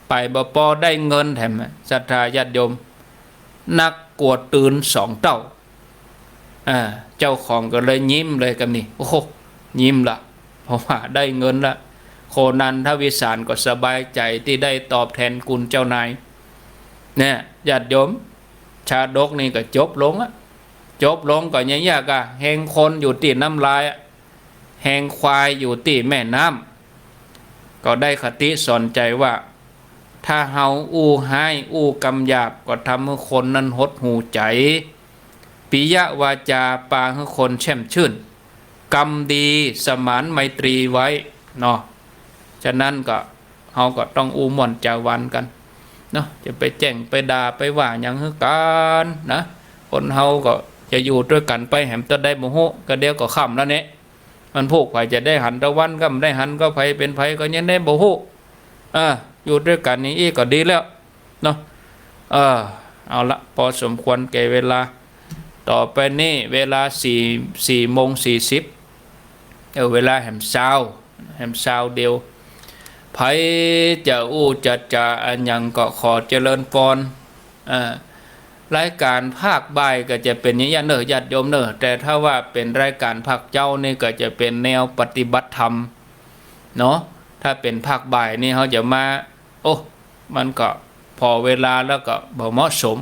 ไปบ่ปอได้เงินแถม ศรัทธาญาติโยม นักกั๋วตื่นสองเต้า อ่า เจ้าของก็เลยยิ้มเลยกำนี้ โอ้โห ยิ้มละ เพราะว่าได้เงินละ โคนันทวิสารก็สบายใจ๋ตี้ได้ตอบแตนคุณเจ้านาย เนี่ย ญาติโยม ชาดกนี่ก็จบลงอะ จบลงก็ยังยากอะ แฮงคนอยู่ตี้น้ำลายอะ แฮงควายอยู่ตี้แม่น้ำ ก็ได้คติสอนใจ๋ว่า ถ้าเฮาอู้ฮ้ายอู้กำหยาบ ก็ทำหื้อคนนั้นหดหู่ใจ๋ ปิยวาจาปาหื้อคนแช่มชื่น กำดีสมานไมตรีไว้เนาะ ฉะนั้นก็ เฮาก็ต้องอู้ม่วนจาหวานกั๋นเนาะ จะไปแจ้งไปด่าไปว่าหยังหื้อกั๋นนะ คนเฮาก็จะอยู่ตวยกั๋นไปแหมเต้าใดบ่ฮู้ ก็เดี๋ยวก็ค่ำแล้วเนี่ย มันพูก ใผจะได้หันตะวันก็บ่ได้หัน ก็ใผเป๋นใผก็ยังได้บ่ฮู้ เออ อยู่ตวยกั๋นอย่างอี้ก็ดีแล้วเนาะ เออ เอาละ พอสมควรแก่เวลา ต่อไปนี้เวลาสี่ สี่โมงสี่สิบ เออ เวลาแหมซาว แหมซาวเดียว ใผจะอู้จะจ๋าอะหยังก็ขอเจริญปอน อ่า รายก๋านภาคบ่ายก็จะเป๋นอย่างเงี้ยเน่อ ญาติโยมเน่อ แต่ถ้าว่าเป๋นรายก๋านภาคเจ๊านี่ก็จะเป๋นแนวปฏิบัติธรรมเนาะ ถ้าเป๋นภาคบ่ายนี่เฮาจะมา โอ้ มันก็ผ่อเวลาแล้วก็บ่เหมาะสม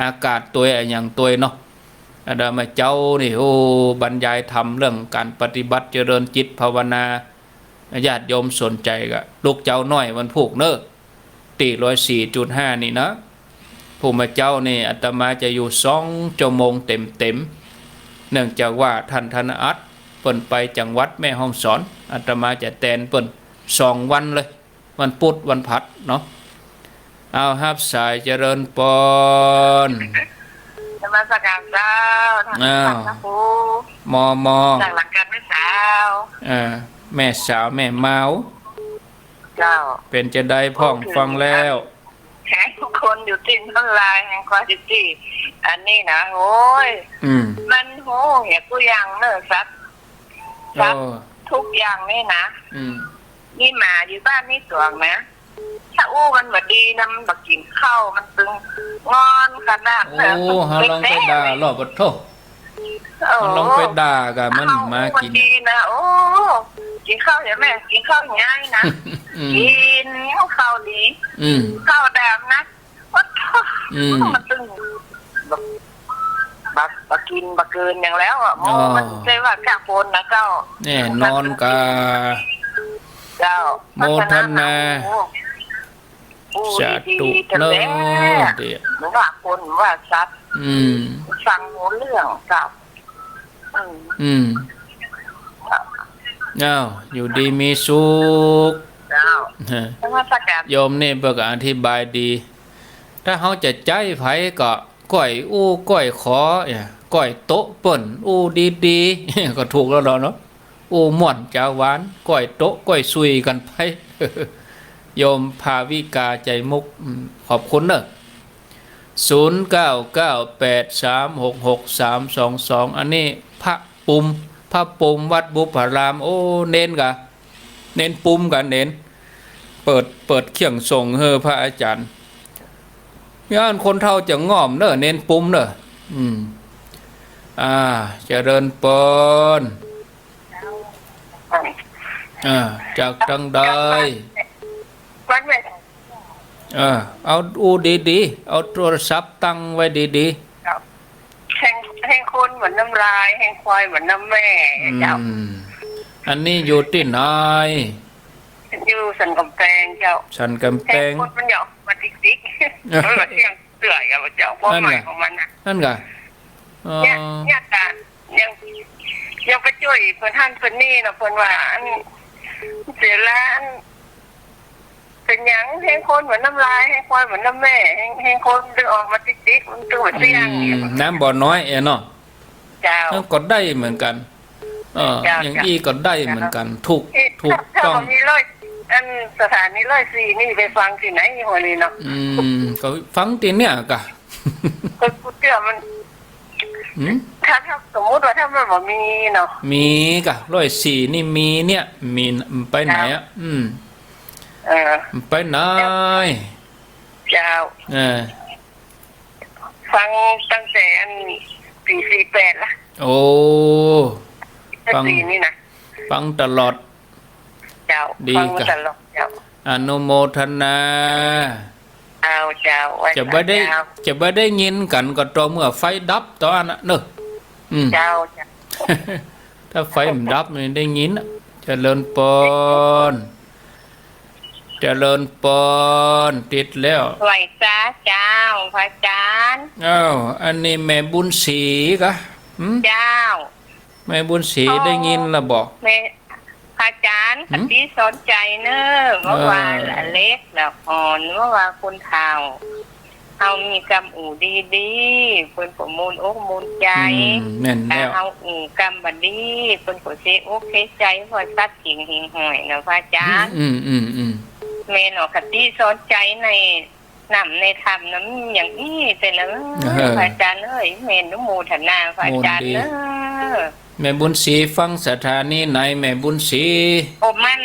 อากาศตวยอะหยังตวยเนาะ อาตมาเจ๊านี่ โอ้ บรรยายธรรมเรื่องก๋านปฏิบัติเจริญจิตภาวนา ญาติโยมสนใจ๋ก็ลุกเจ๊าหน้อยวันพูกเน่อ ตี้ ร้อยสี่จุดห้า นี่นะ พูกเมื่อเจ๊านี่อาตมาจะอยู่สองชั่วโมงเต็มๆ เนื่องจากว่าต้านธนอัตเปิ้นไปจังหวัดแม่ฮ่องสอน อาตมาจะแตนเปิ้นสองวันเลย วันปุธวันพฤหัสเนาะ เอาฮับสาย เจริญปอน นมัสก๋านเจ้า ท่าน อ้าว พระครู มอมอ จากหลังการแม่สาว เออ แม่สาวแม่เมา เจ้า เป๋นจาใดพ่องฟังแล้ว แหงคนอยู่ตี้น้ำลาย แหงควายอยู่ตี้ อันนี้นะ โอ้ย อืม มันโห เหียกู้อย่างเน่อ สัตว์ สัตว์ โอ้ กู้อย่างนี่นะ อืม มีหมาอยู่บ้านนี่ตวงนะ ถ้าอู้มันบ่ดีนะ มันบ่กิ๋นข้าว มันตึงงอนขนาดนั้น โอ้ เฮาลองไปด่าลอ ปะโธ่ โอ้ เฮาลองไปด่าก่ะ มัน เฮา หมากิ๋น มันดีนะ โอ้ กิ๋นข้าวเหียแม่ กิ๋นข้าวเหียอ้ายนะ อืม กิ๋นข้าวดี อืม ข้าวดำนะ ปะโธ่ อืม มันตึง บ่ บ่ บ่กิ๋นบ่เกินอย่างแล้วอะ โอ้ มันใจ้ว่าแก้คนนะเจ้า แน่นอนก่ะ เจ้า โมทนา โอ้ โอ้ สาธุ ดีๆ เน่อ เตี้ย บ่ว่าคนว่าสัตว์ อืม ฟังฮู้เรื่องเจ้า อืม อืม อ้าว อยู่ดีมีสุข เจ้า ฮะ นมัสก๋าน โยมนี่เปิ้นก็อธิบายดี ถ้าเฮาจะใจ๊ใผก็ก้อยอู้ก้อยขอ เนี่ย ก้อยโต๊ะเปิ้น อู้ดีๆ ก็ถูกแล้วเนาะ อู้ม่วนจาหวาน ก้อยโต๊ะก้อยซุยกั๋นไป โยมภาวิกา ใจมุก อืม ขอบคุณเน่อ ศูนย์เก้าเก้าแปดสามหกหกสามสองสอง อันนี้พระปุม พระปุมวัดบุพพาราม โอ้ เณรก่ะ เณรปุมก่ะ เณร เปิด เปิดเครื่องส่งหื้อพระอาจ๋ารย์ ย้านคนเฒ่าจะง่อมเน่อ เณรปุมเน่อ อืม อ่า เจริญปอน อ่า จากตางใด วัดแม่ เออ เอาอู้ดีๆ เอาโทรศัพท์ตั้งไว้ดีๆ เจ้า แหง แหงคนเหมือนน้ำลาย แหงควายเหมือนน้ำแม่ เจ้า อืม อันนี้อยู่ตี้ไหน อยู่สันก๋ำแปงเจ้า สันก๋ำแปง แหงคนมันหยอกมาติ๊กๆ มันมาเที่ยงเตื้อยอะเจ้า ความหมายของมันน่ะ นั่นก่ะ อ๋อ เนี่ย เนี่ยก่ะ ยัง ยังไปจ้วยเปิ้นหั้นเปิ้นนี่เนาะ เปิ้นว่าอัน เสียล้าน เป๋นหยัง แหงคนเหมือนน้ำลาย แหงควายเหมือนน้ำแม่ แหง แหงคนตึงออกมาติ๊กๆ มันตึงมาเตี้ยง อืม น้ำบ่อน้อยเอ๋เนาะ เจ้า มันก็ได้เหมือนกั๋น เออ เจ้า อย่างอี้ก็ได้เหมือนกั๋น เจ้า ถูก เอ๊ะ ถูกต้อง ถ้า ถ้าบ่มีร้อย อันสถานีร้อยสี่นี่ไปฟังตี้ไหนหัวนี้เนาะ อืม ก็ฟังตี้เนี่ยก่ะ ก็กูเตื้อมัน หืม ถ้า ถ้าสมมุติว่าถ้ามันบ่มีเนาะ มีก่ะ ร้อยสี่นี่มีเนี่ย มี ไปไหนอะ เจ้า อืม เออ ไปไหน เจ้า เออ ฟังตั้งแต่อันปี๋สี่แปดละ โอ้ ฟัง สี่นี่นะ ฟังตลอด เจ้า ดี ฟังมา ก่ะ ตลอดเจ้า อนุโมทนา เจ้า เจ้า จะบ่ได้ เจ้า จะบ่ได้ยินกั๋นก็ต่อเมื่อไฟดับต๋อนนั้นน่ะเนาะ อืม เจ้า เจ้า ถ้าไฟมันดับนี่ได้ยินน่ะ เจริญปอน เจริญปอน ติดแล้ว ไหว้สาเจ้า พระอาจ๋ารย์ อ้าว อันนี้แม่บุญศรีก่ะ หืม เจ้า แม่บุญศรี อ๋อ ได้ยินละบ่ แม่ พระอาจ๋ารย์ หืม คติสอนใจ๋เน่อ เมื่อว่า เออ เล็กละอ่อน เมื่อว่าคนเฒ่า เฮามีกำอู้ดีๆ เปิ้นก็มูนอกมูนใจ๋ อืม แม่นแล้ว ถ้าเฮาอู้กำบ่ดี เปิ้นก็เสียอกเสียใจ๋ ว่าสัตว์เสียงหิ่งห้อยเนาะ พระอาจ๋ารย์ อืม อืม อืม แม่นเนาะ คติสอนใจ๋ใน น้ำในธรรมนะ มันอย่างอี้เสียแล้ว เออ พระอาจ๋ารย์เอ้ย แม่อนุโมทนา พระอาจ๋ารย์ โมดี เอ้อ แม่บุญศรีฟังสถานีไหน แม่บุญศรี โอ้ มัน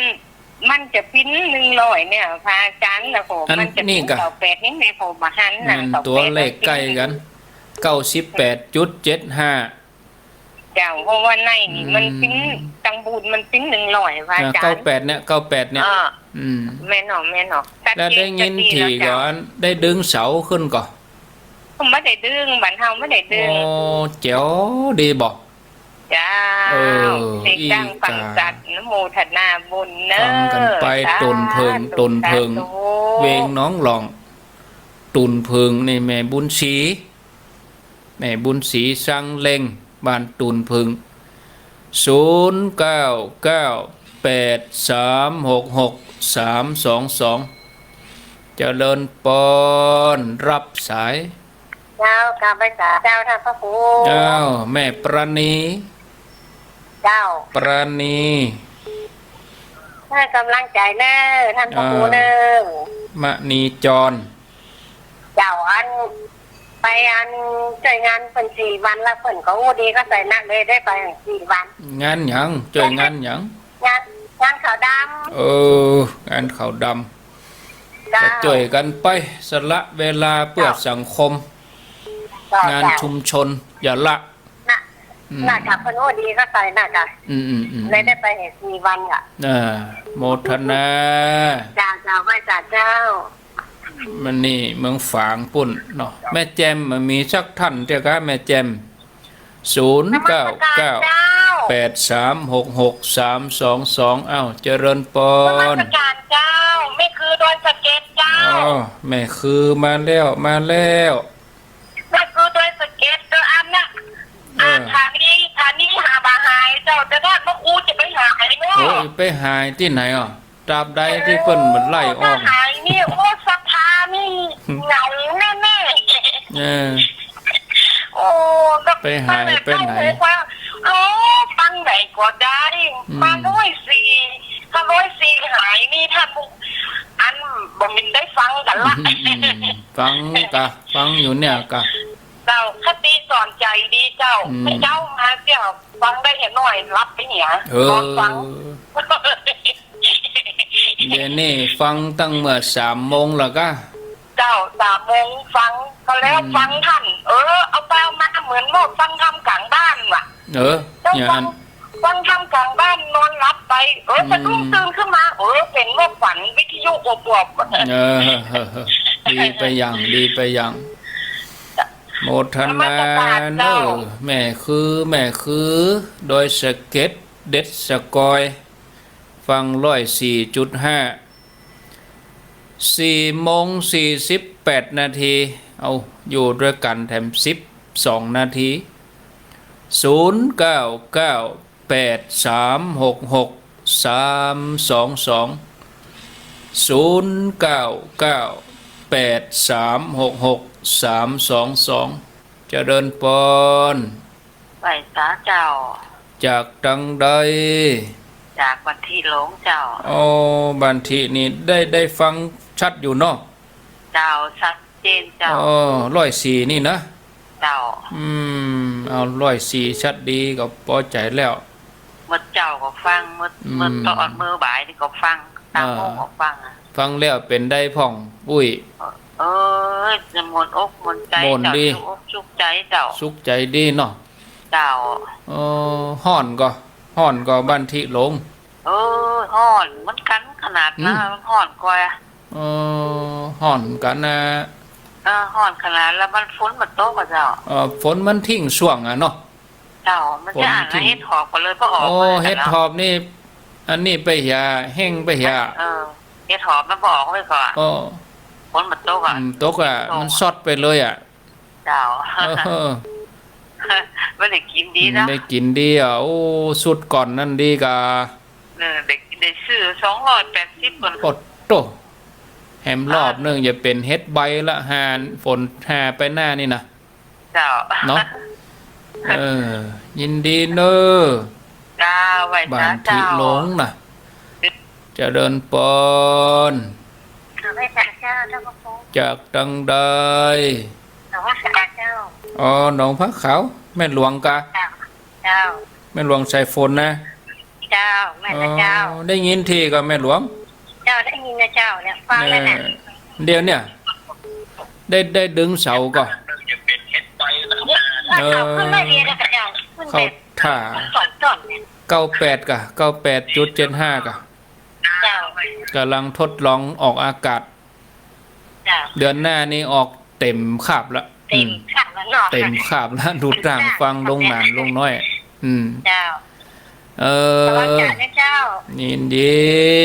มันจะปิ้นหนึ่งร้อยเนี่ย พระอาจ๋ารย์ แล้วก็ อัน มันจะปิ้น นี่กะ เก้าแปด นี่แม่ก็บ่หันนะ แม่น เก้าแปด ตั๋วเลขใก้กั๋น เก้าสิบแปดจุดเจ็ดห้า เจ้า เพราะว่าในนี่มันปิ้น อืม ตังบูนมันปิ้นหนึ่งร้อย พระอาจ๋ารย์ อ่า เก้าแปด เนี่ย เก้าแปด เนี่ย อ่า อืม แม่นเนาะ แม่นเนาะ แล้วได้ยิน ตัดเกณฑ์ ถี่ก่อน ได้ดึงเสาขึ้นก่อ บ่ได้ดึง บ้านเฮาบ่ได้ดึง โอ้ แจ๋วดีบ่ เจ้า เออ เสียงดัง อีกา ฟังชัด อนุโมทนาบุญเนาะ ฟังกั๋นไป สาธุ ตูนเผิง ตูนเผิง สาธุ เวงหนองหล่อง ตูนเผิง นี่แม่บุญศรี แม่บุญศรี สังเล็ง บ้านตูนเผิง ศูนย์เก้าเก้าแปดสามหกหกสามสองสอง เจริญปอน รับสาย เจ้า กราบไหว้สาเจ้า ท่านพระครู เจ้า แม่ปราณี เจ้า ปราณี ให้กำลังใจ๋เน้อ ท่านพระครูเน้อ อ่า มณีจร เจ้า อัน ไปอัน จ้วยงานเปิ้นสี่วัน แล้วเปิ้นก็อู้ดีก็ใส่นะ เลยได้ไปสี่วัน งานหยัง จ้วยงานหยัง งาน งานขาวดำ เออ งานขาวดำ เจ้า ก็จ้วยกั๋นไป สละเวลาเปื้อ เจ้า สังคม เจ้า งาน เจ้า ชุมชน อย่าละ น่ะ อืม น่ะกะ เปิ้นอู้ดีก็ใส่น่ะกะ อืม อืม อืม เลยได้ไปสี่วันอ่ะ อ่า โมทนา เจ้า เจ้า ไหว้สาเจ้า มันนี่เมืองฝางปุ้นเนาะ แม่แจ่ม มันมีสักท่านเตี้ยกะ แม่แจ่ม ศูนย์เก้าเก้าแปดสามหกหกสามสองสอง อ้าว เจริญปอน นมัสการเจ้า แม่คือดอยสะเก็ดเจ้า อ๋อ แม่คือมาแล้ว มาแล้ว แม่คือดอยสะเก็ดเจ้า อันน่ะ เออ อ่า ฐานี ฐานีหาบ่หายเจ้า แต่ท่านพระครูจะไปหายเนาะ โอ้ย ไปหายตี้ไหนอ่ะ ตราบใดตี้เปิ้นบ่ไล่ออก เออ ถ้าหายนี่ โอ้ ศรัทธานี่ เหงาแน่ๆ เออ โอ้ ก็ ไปหายไปไหน ว่า โอ้ ฟังไหนก็ได้ อืม มาร้อยสี่ ถ้าร้อยสี่หายนี่ ท่าน อัน บ่มินได้ฟังกั๋นละ อืม อืม ฟังกะ ฟังอยู่เนี่ยกะ เจ้า คติสอนใจ๋ดีเจ้า อืม เมื่อเจ๊ามาเสี้ย ฟังได้แค่น้อย หลับไปเหีย เออ นอนฟัง เดี๋ยวนี้ฟังตั้งเมื่อสามโมงแล้วกะ เจ้า สามโมงฟัง ก็แล้ว อืม ฟังท่าน เออ เอาไปเอามาเหมือนว่าฟังธรรมกลางบ้านว่ะ เออ เจ้า อย่างนั้น ฟัง ฟังธรรมกลางบ้าน นอนหลับไป เออ อืม สะดุ้งตื่นขึ้นมา เออ เป๋นว่าฝันวิทยุอวบๆ เออ ดีไปอย่าง ดีไปอย่าง โมทนาน นมัสการเจ้า เน้อ แม่คือ แม่คือ ดอยสะเก็ด เด็ดสะกอย ฟังร้อยสี่จุดห้า สี่โมงสี่สิบแปดนาที เอา อยู่ด้วยกั๋นแถมสิบสองนาที ศูนย์เก้าเก้าแปดสามหกหกสามสองสอง ศูนย์เก้าเก้าแปดสามหกหกสามสองสอง เจริญปอน ไหว้สาเจ้า จากตังใด จากบ้านทิโหลงเจ้า อ๋อ บ้านทินี่ได้ ได้ฟังชัดอยู่เนาะ เจ้า ชัดเจนเจ้า อ๋อ ร้อยสี่นี่นะ เจ้า อืม เอา ร้อยสี่ชัดดีก็ปอใจ๋แล้ว เมื่อเจ๊าก็ฟัง เมื่อ อืม เมื่อตอนเมื่อบ่ายนี่ก็ฟัง ตาม อ่า โมงก็ฟังอะ ฟังแล้วเป๋นใดพ่อง อุ้ย เออ จะม่วนอกม่วนใจ๋ ม่วนดี เจ้า สุขอกสุขใจ๋เจ้า สุขใจ๋ดีเนาะ เจ้า เออ ฮ้อนก่อ ฮ้อนก่อบ้านทิโหลง เออ ฮ้อนเหมือนกั๋นขนาดนั้น อืม ฮ้อนก่อ เออ ฮ้อนกั๋นนะ เออ ฮ้อนขนาด แล้วมันฝนมันตกอะเจ้า เออ ฝนมันทิ้งช่วงอะเนาะ เจ้า มันจะอ่าน ฝนทิ้ง เห็ดหอบก็เลยบ่ออก โอ้ เลย เห็ดหอบนี่ อันนี้ไปเหีย แห้งไปเหีย เออ เห็ดหอบมันบ่ออกเลยก่อ โอ้ ฝนมันตกอะ อืม ตกอะ ตก มันซดไปเลยอะ เจ้า เออ มันได้กิ๋นดีเนาะ ได้กิ๋นดีอะ โอ้ ชุดก่อนนั่นดีก่า เออ ได้ ได้ซื้อสองร้อยแปดสิบก่อน โอ้โต แหมรอบนึ่งจะเป๋นเห็ดใบละ หาฝนหาไปหน้านี่นะ เจ้า เนาะ เออ ยินดีเน้อ เจ้า ไหว้สาเจ้า บ้านทิโหลงนะ เจริญปอน ไหว้สาเจ้า เจ้าพระคุณ จากตังใด หนองผักขาวเจ้า อ๋อ หนองผักขาว แม่หลวงก่า เจ้า เจ้า แม่หลวงสายฝนนะ เจ้า เจ้า แม่นนะเจ้า อ๋อ ได้ยินทีก่อแม่หลวง เจ้า ได้ยินนะเจ้า เนี่ย ฟังแล้วเนี่ย เออ เดี๋ยวเนี่ย ได้ ได้ดึงเสาก่อ เออ ขึ้นได้เดียวนะเจ้า ขึ้นแบบ เข้าท่า สองต้นเนี่ย เก้าแปดก่อ เก้าแปดจุดเจ็ดห้าก่อ เจ้า ก่ำลังทดลองออกอากาศ เจ้า เดือนหน้านี่ออกเต็มคาบละ เต็ม อืม คาบละเนาะ เต็มคาบละ ดูตางฟังลุงหมานลุงน้อย อืม เจ้า เออ สวัสดีนะเจ้า ยินดี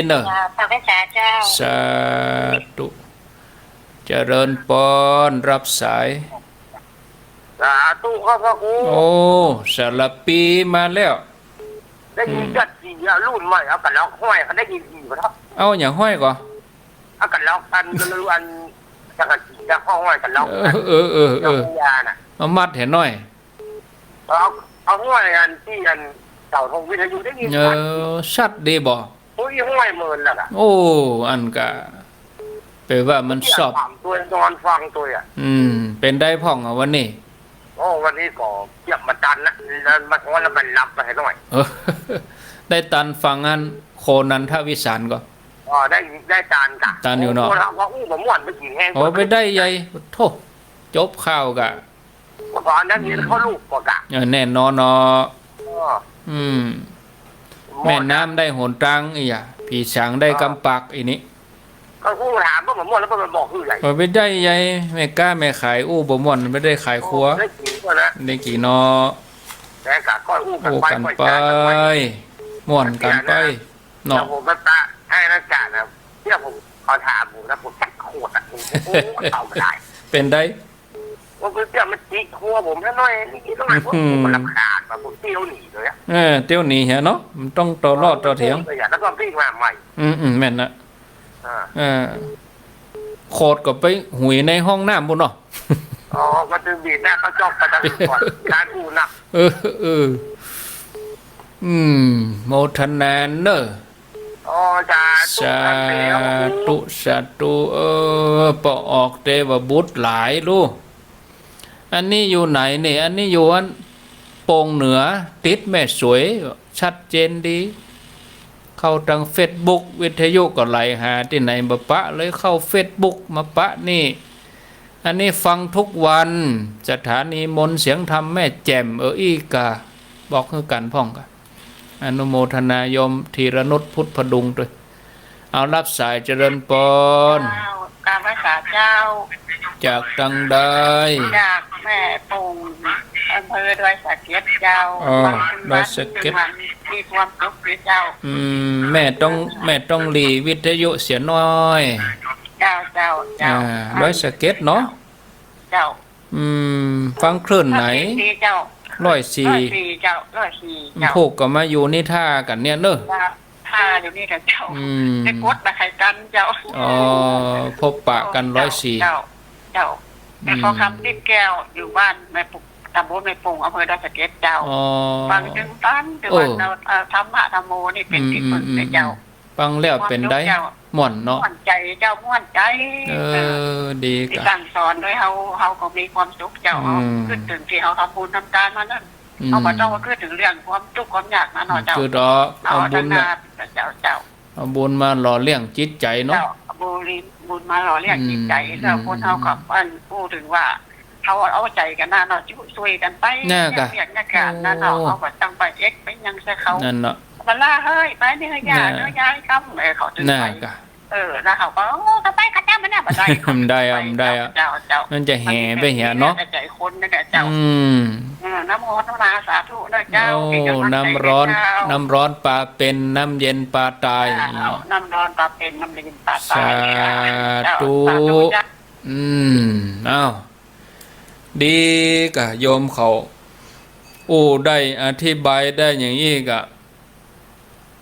เนอะ เจ้า สวัสดีเจ้า สาธุ เจริญปอน รับสาย สาธุครับพระครู โอ้ สารปีมาแล้ว ได้ยิน อืม จัดจีอะ รุ่นใหม่ เอากระลอกห้อย เขาได้ยินดีกว่าเนาะ เอาอย่างห้อยก่อ เอากระลอกอัน อัน จักรจีอะ ห้อยกระลอก เออ อัน เออ เออ เออ เจ้าพระยาน่ะ เอามัดให้หน่อย เอา เอาห้อยอันตี้อันเสาธงวิทยุได้ยิน เออ ชัด ชัดดีบ่ โอ้ย ห้อยเมินแล้วน่ะ โอ้ อันกะ แปลว่ามันสอบ ฟังตัวนอนฟังตัวอะ อืม เป๋นใดพ่องอะวันนี้ โอ้ วันนี้ก็เยียบมาตันนะ แล้วมาฮ้อนแล้วมันหลับไปหน่อย เออ ได้ตันฟังอันโคนันทวิสารก่อ อ๋อ ได้ ได้ตันก่ะ ตันอยู่เนาะ โอ้ เราก็อู้บ่ม่วนไปกิ๋นแฮง โอ้ ไปได้ใหญ่ โธ่ จบข่าวก่ะ ก่อนนั้นนี่เขาลูกก่อกะ เออ แน่นอนเนาะ อ๋อ อืม ม่วน แม่น้ำได้หนตางอี้อะ ผีสางได้กำปากอี้นี่ ก็อู้ถามเปิ้นบ่ม่วนแล้วเปิ้นบอกคือใหญ่ เออ ไปได้ใหญ่ แม่ก๊าแม่ขายอู้บ่ม่วน ไปได้ขายครัว โอ้ ได้กิ๋นก่อนนะ ได้กิ๋นเนาะ แต่กะก้อยอู้กั๋นไป อู้กั๋นไป ก้อยจากั๋นไป ม่วนกั๋นไป เนาะ เดี๋ยวผมมาตะให้นะจ๊ะนะ เดี๋ยวผมขอถามผมนะ ผมจักโคตรอะ ผม โอ้ เอาไม่ได้ เป๋นใด ว่าเปิ้นเตี้ยวมาจิกหัวผมซะหน่อย นิดหน่อย ผม อืม ผมรำคาญว่ะ ผมเตี้ยวหนีเลยอะ เออ เตี้ยวหนีเหียเนาะ มันต้องต่อรอดต่อเถียง แล้วก็ปิ้งมาใหม่ อืม อืม แม่นนะ อ่า เออ โคตรก็ไปหุยในห้องน้ำปู้นเนาะ อ๋อ ก็ตึงดีดหน้าเขาจอกไปทางอื่นก่อน การอู้หนัก เออ เออ อืม โมทนาเนอะ อ๋อ สาธุ สาธุ สาธุ เออ ปอออกเตวบุตรหลายลูก อันนี้อยู่ไหนนี่ อันนี้อยู่อันโป่งเหนือ ติดแม่สวย ชัดเจนดี เข้าตางเฟซบุ๊ก วิทยุก็ไหลหาตี้ไหนบ่ปะเลย เข้าเฟซบุ๊กมาปะนี่ อันนี้ฟังทุกวัน สถานีมนต์เสียงธรรมแม่แจ่ม เออ อี้กะ บอกคือกั๋นพ่องกะ อนุโมทนาโยมธีรนุช พุทธพดุง ตวย เอา รับสาย เจริญปอน เจ้า กราบไหว้สาเจ้า จากตางใด จากแม่โป่ง อำเภอดอยสะเก็ดเจ้า อ๋อ ดอยสะเก็ด มีความสุขดีเจ้า อืม แม่ต้อง แม่ต้องหลีวิทยุเสียหน่อย เจ้า เจ้า เจ้า อ่า ดอยสะเก็ดเนาะ เจ้า อืม ฟังคลื่นไหน ร้อยสี่ เจ้า ร้อยสี่ ร้อยสี่ เจ้า ร้อยสี่ เจ้า พวกก็มาอยู่นี่ท่ากั๋นเนี่ยเนอะ ท่าอยู่นี่กั๋นเจ้า อืม ได้กดมาใครกันเจ้า อ๋อ พบปะกั๋น ร้อยสี่ เจ้า เจ้า อืม แม่ขอคำ ติ๊บแก้ว อยู่บ้านแม่ปุก ตำบลแม่โป่ง อำเภอดอยสะเก็ดเจ้า อ๋อ ฟังตึงตัน ตึงวัน เออ เอ่อ ธรรมะธัมโมนี่เป๋นตี้ปึ้งเลยเจ้า อืม อืม อืม ฟังแล้วเป๋นใด ความสุขเจ้า ม่วนเนาะ ม่วนใจ๋เจ้า ม่วนใจ๋ เออ เออ ดีกะ ตี้สั่งสอนโดยเฮา เฮาก็มีความสุขเจ้า อืม เฮา กึ๊ดเถิงตี้เฮาทำบุญทำตานมานั่น อืม เฮาบ่ต้องมากึ๊ดเถิงเรื่องความตุ๊กข์ความยากนะเนาะเจ้า กึ๊ดออก เอา เอาบุญ เอาตางหน้า น่ะ เจ้า เจ้า เอาบุญมาหล่อเลี้ยงจิตใจ๋เนาะ เจ้า เอาบุญ บุญมาหล่อเลี้ยงจิตใจ๋ อืม แล้วคนเฮาก็ อืม อัน พูดถึงว่า เฮาเอาใจ๋กั๋นนะเนาะ จุ ซ่วยกั๋นไป น่ะกะ เวียกงานก๋านนะเนาะ โอ้ เฮาก็ต้องไปเอ็ดไปหยังใส่เขา นั่นเนาะ บัดลาเฮ้ย ไปนี่เฮ้ย ย่า น่ะ เฮ้ย ย้ายกำ เออ เขาตึง น่ะ ไป กะ เออ แล้วเขาก็ โอ้ ก็ไปกับเจ้ามันน่ะ บ่ได้ บ่ได้อะ บ่ได้อะ เจ้า เจ้า มันจะแห่ไปเหียเนาะ ใจ๋คนนั่นแหละเจ้า อืม เออ นะโมทนาสาธุนะเจ้า โอ้ เป็นกำลังใจ๋ น้ำร้อน เจ้า น้ำร้อนปลาเป็น น้ำเย็นปลาตาย เจ้า น้ำร้อนปลาเป็น น้ำเย็นปลาตาย สาธุ เจ้า สาธุเจ้า อืม อ้าว ดีกะ โยมเขาอู้ได้ อธิบายได้อย่างอี้กะ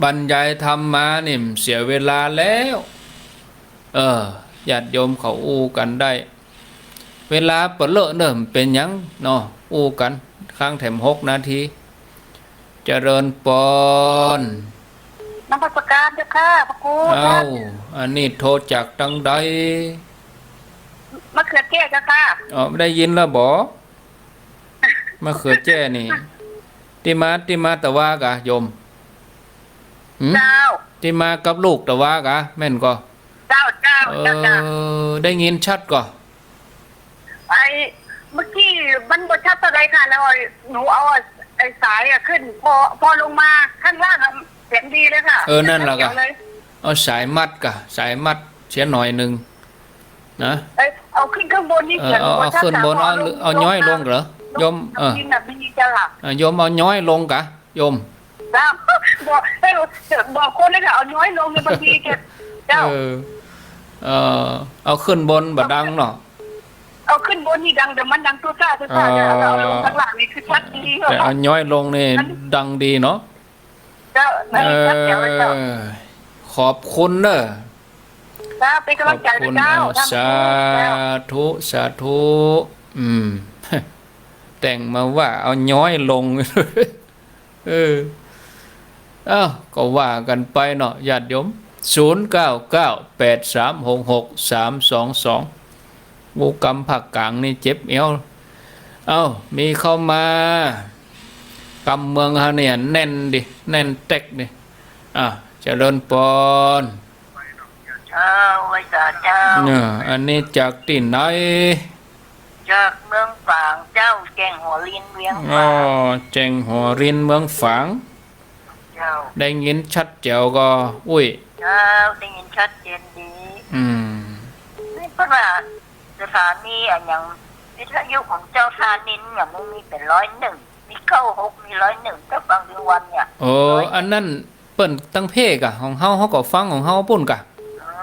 บรรยายธรรมมานี่เสียเวลาแล้ว เออ ญาติโยมเขาอู้กั๋นได้ เวลาเป๋นเลอะเนิ่มเป๋นหยังเนาะ อู้กั๋น ค้างแถมหกนาที เจริญปอน นมัสการเจ้าค่ะ พระครู เอ้า อันนี้โทรจากตางใด มะเขือเจ้เจ้าค่ะ อ๋อ ได้ยินแล้วบ่ มะเขือเจ้นี่ ตี้มา ตี้มาตะวากะ โยม หืม เจ้า ตี้มากับลูกตะวาก่ะ แม่นก่อ เจ้า เจ้า เออ เจ้า เจ้า ได้ยินชัดก่อ ไอ้ เมื่อกี้มันบ่ชัดเท่าใดค่ะ แล้วหนูเอาไอ้สายอะขึ้น พอ พอลงมาข้างล่างอะเสียงดีเลยค่ะ เออ นั่นแหละก่ะ ชัดเจ๋วเลย เอาสายมัดก่ะ สายมัดเสียหน่อยนึ่งนะ เอ้ย เอาขึ้นข้างบนนี่ เออ เสียง เอา บ่ชัด เอาขึ้นบน ค่ะ เอา พอลง เอาย้อยลงเหรอ ลง โยม เออ บินน่ะบินจะหลับ อ่ะ โยมเอาย้อยลงก่ะ โยม เจ้า บอก เอ้ย บอกคนเลยค่ะ เอาย้อยลงเนี่ย บางทีจะ เจ้า เออ เออ เอาขึ้นบนบ่ดังเนาะ เอาขึ้นบนนี่ดัง แต่มันดังตุ๊ซ่าตุ๊ซ่า เออ เนี่ย เอาลงข้างล่างนี่คือชัดดี แต่เอาย้อยลงนี่ มันดังดีเนาะ เจ้า นั่นชัดเจ๋วเลยเจ้า เออ ขอบคุณเนอะ เจ้า เป็นกำลังใจ ขอบคุณ เจ้า เออ ทำบุญ สาธุ เจ้า สาธุ อืม แต่งมาว่าเอาย้อยลง เออ เอ้า ก็ว่ากั๋นไปเนาะ ญาติโยม ศูนย์เก้าเก้า แปดสามหกหก สามสองสอง อู้ กำภาคกลางนี่เจ็บเอว เอ้า มีเข้ามา กำเมืองเฮาเนี่ยแน่นดิ แน่นแต๊กดิ อ่ะ เจริญปอน เจ้า ไหว้สาเจ้า เนี่ย อันนี้จากตี้ไหน จากเมืองฝางเจ้า แจ้งหัวรินเวียง อ๋อ ฝาง แจ้งหัวรินเมืองฝาง เจ้า ได้ยินชัดแจ๋วก่อ อุ้ย เจ้า ได้ยินชัดเจนดี อืม นี่เปิ้นว่าสถานีอะหยังวิทยุของเจ้าท่านินเนี่ยมันมีเป๋นร้อยเอ็ด มีเก้าหก มีร้อยเอ็ด เจ้าฟังทุกวันเนี่ย โอ้ ร้อยเอ็ด อันนั้นเปิ้นตังเพกะ ของเฮา เฮาก็ฟังของเฮาปู้นกะ อ๋อ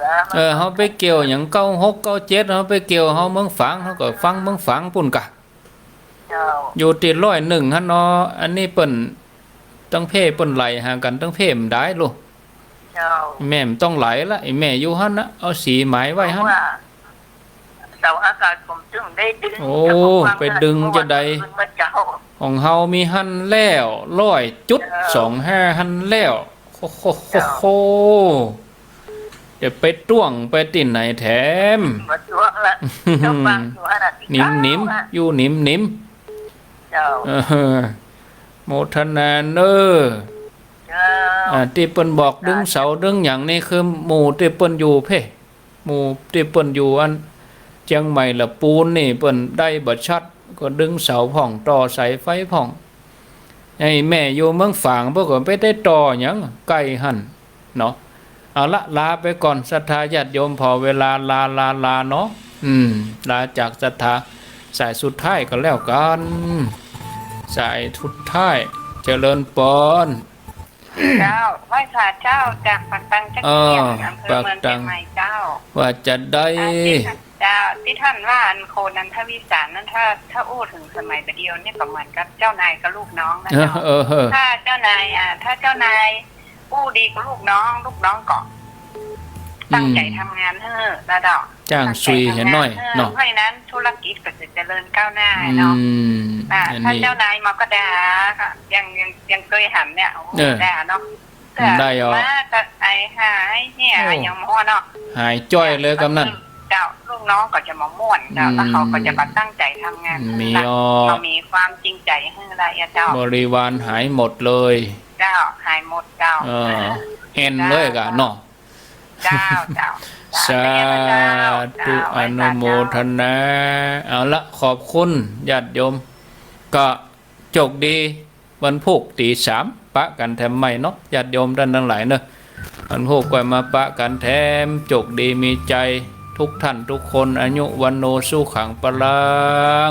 กะ เออ เฮาไปเกี่ยวหยังเก้าหก เก้าเจ็ด เฮาไปเกี่ยว เฮาเมืองฝาง เฮาก็ฟังเมืองฝางปู้นกะ เจ้า อยู่ตี้ร้อยเอ็ดหั้นเนาะ อันนี้เปิ้น ตังเพเปิ้นไล่หากั๋น ตังเพบ่ได้ลูก เจ้า แม่บ่ต้องไล่ละ ไอ้แม่อยู่หั้นนะ เอาสีหมายไว้หั้น เพราะว่าเสาอากาศผมถึงได้ดึง โอ้ จะบอกว่า ไปดึงจะใด เมื่อเจ้า ของเฮามีหั้นแล้ว ร้อยจุดสองห้า หั้นแล้ว โอ้โห เจ้า โอ้โห จะไปต้วงไปตี้ไหนแถม บ่ต้วงละ เจ้าฟังอยู่หั้นน่ะ หนิมหนิม เจ้า อยู่หนิมหนิม เจ้า เออ โมทนาเน้อ เจ้า อ่า ตี้เปิ้นบอกดึงเสาดึงหยังนี่คือหมู่ตี้เปิ้นอยู่เพ่ หมู่ตี้เปิ้นอยู่อันเจียงใหม่ละปูนนี่เปิ้นได้บ่ชัด ก็ดึงเสาพ่อง ต่อสายไฟพ่อง ไอ้แม่อยู่เมืองฝาง เปิ้นก็ไปได้ต่อหยังใก้หั้น เนาะ เอาละ ลาไปก่อน ศรัทธาญาติโยม ผ่อเวลาลา ลา ลาเนาะ อืม ลาจากศรัทธา สายสุดท้ายก็แล้วกั๋น สายสุดท้าย เจริญปอน เจ้า ไหว้สาเจ้า จากปากตังจักเกียม เออ อำเภอเมืองเจียงใหม่เจ้า ว่าจะได้ อ่า ตี้ท่าน เจ้า ตี้ท่านว่าอันโคนันทวิสารนั้น ถ้า ถ้าอู้เถิงสมัยบ่าเดี่ยวนี่ก็เหมือนกับเจ้านายกับลูกน้องนะเจ้า เออ เออ เออ ถ้าเจ้านาย อ่า ถ้าเจ้านาย อู้ดีกับลูกน้อง ลูกน้องก็ อืม ตั้งใจ๋ทำงานเฮ้อ แล้วก็ จ้างซุยเหียหน้อย ตั้งใจ๋ทำงานเฮ้อ เนาะ เพราะฉะนั้นธุรกิจก็จะเจริญก้าวหน้าเนาะ อืม อ่า อันนี้ ถ้าเจ้านายมากระดาก็ยัง ยัง ยังเกยหันเนี่ย โอ้โห เออ ด่าเนาะ ได้อ๋อ มาก็ไอหายเหีย โอ้ อย่างหม้อเนาะ หายจ้อยเลยกำนัน เจ้า ลูกน้องก็จะมาม่วนเจ้า อืม แล้วเขาก็จะมาตั้งใจ๋ทำงาน มี ละ อ๋อ เขามีความจริงใจ๋เฮ้อละเจ้า บริวารหายหมดเลย เจ้า หายหมดเจ้า เออ แอ่นเลยก่ะเนาะ เจ้า เจ้า สาธุ เจ้า อนุโมทนา เอาละ ขอบคุณญาติโยม ก็โชคดี วันพูกตี๋สาม ปะกั๋นแถมใหม่เนาะ ญาติโยมต้านตังหลายเนาะ วันพูกก็มาปะกั๋นแถม โชคดีมีชัย ทุกท่านทุกคน อายุ วัณโณ สุขัง พลัง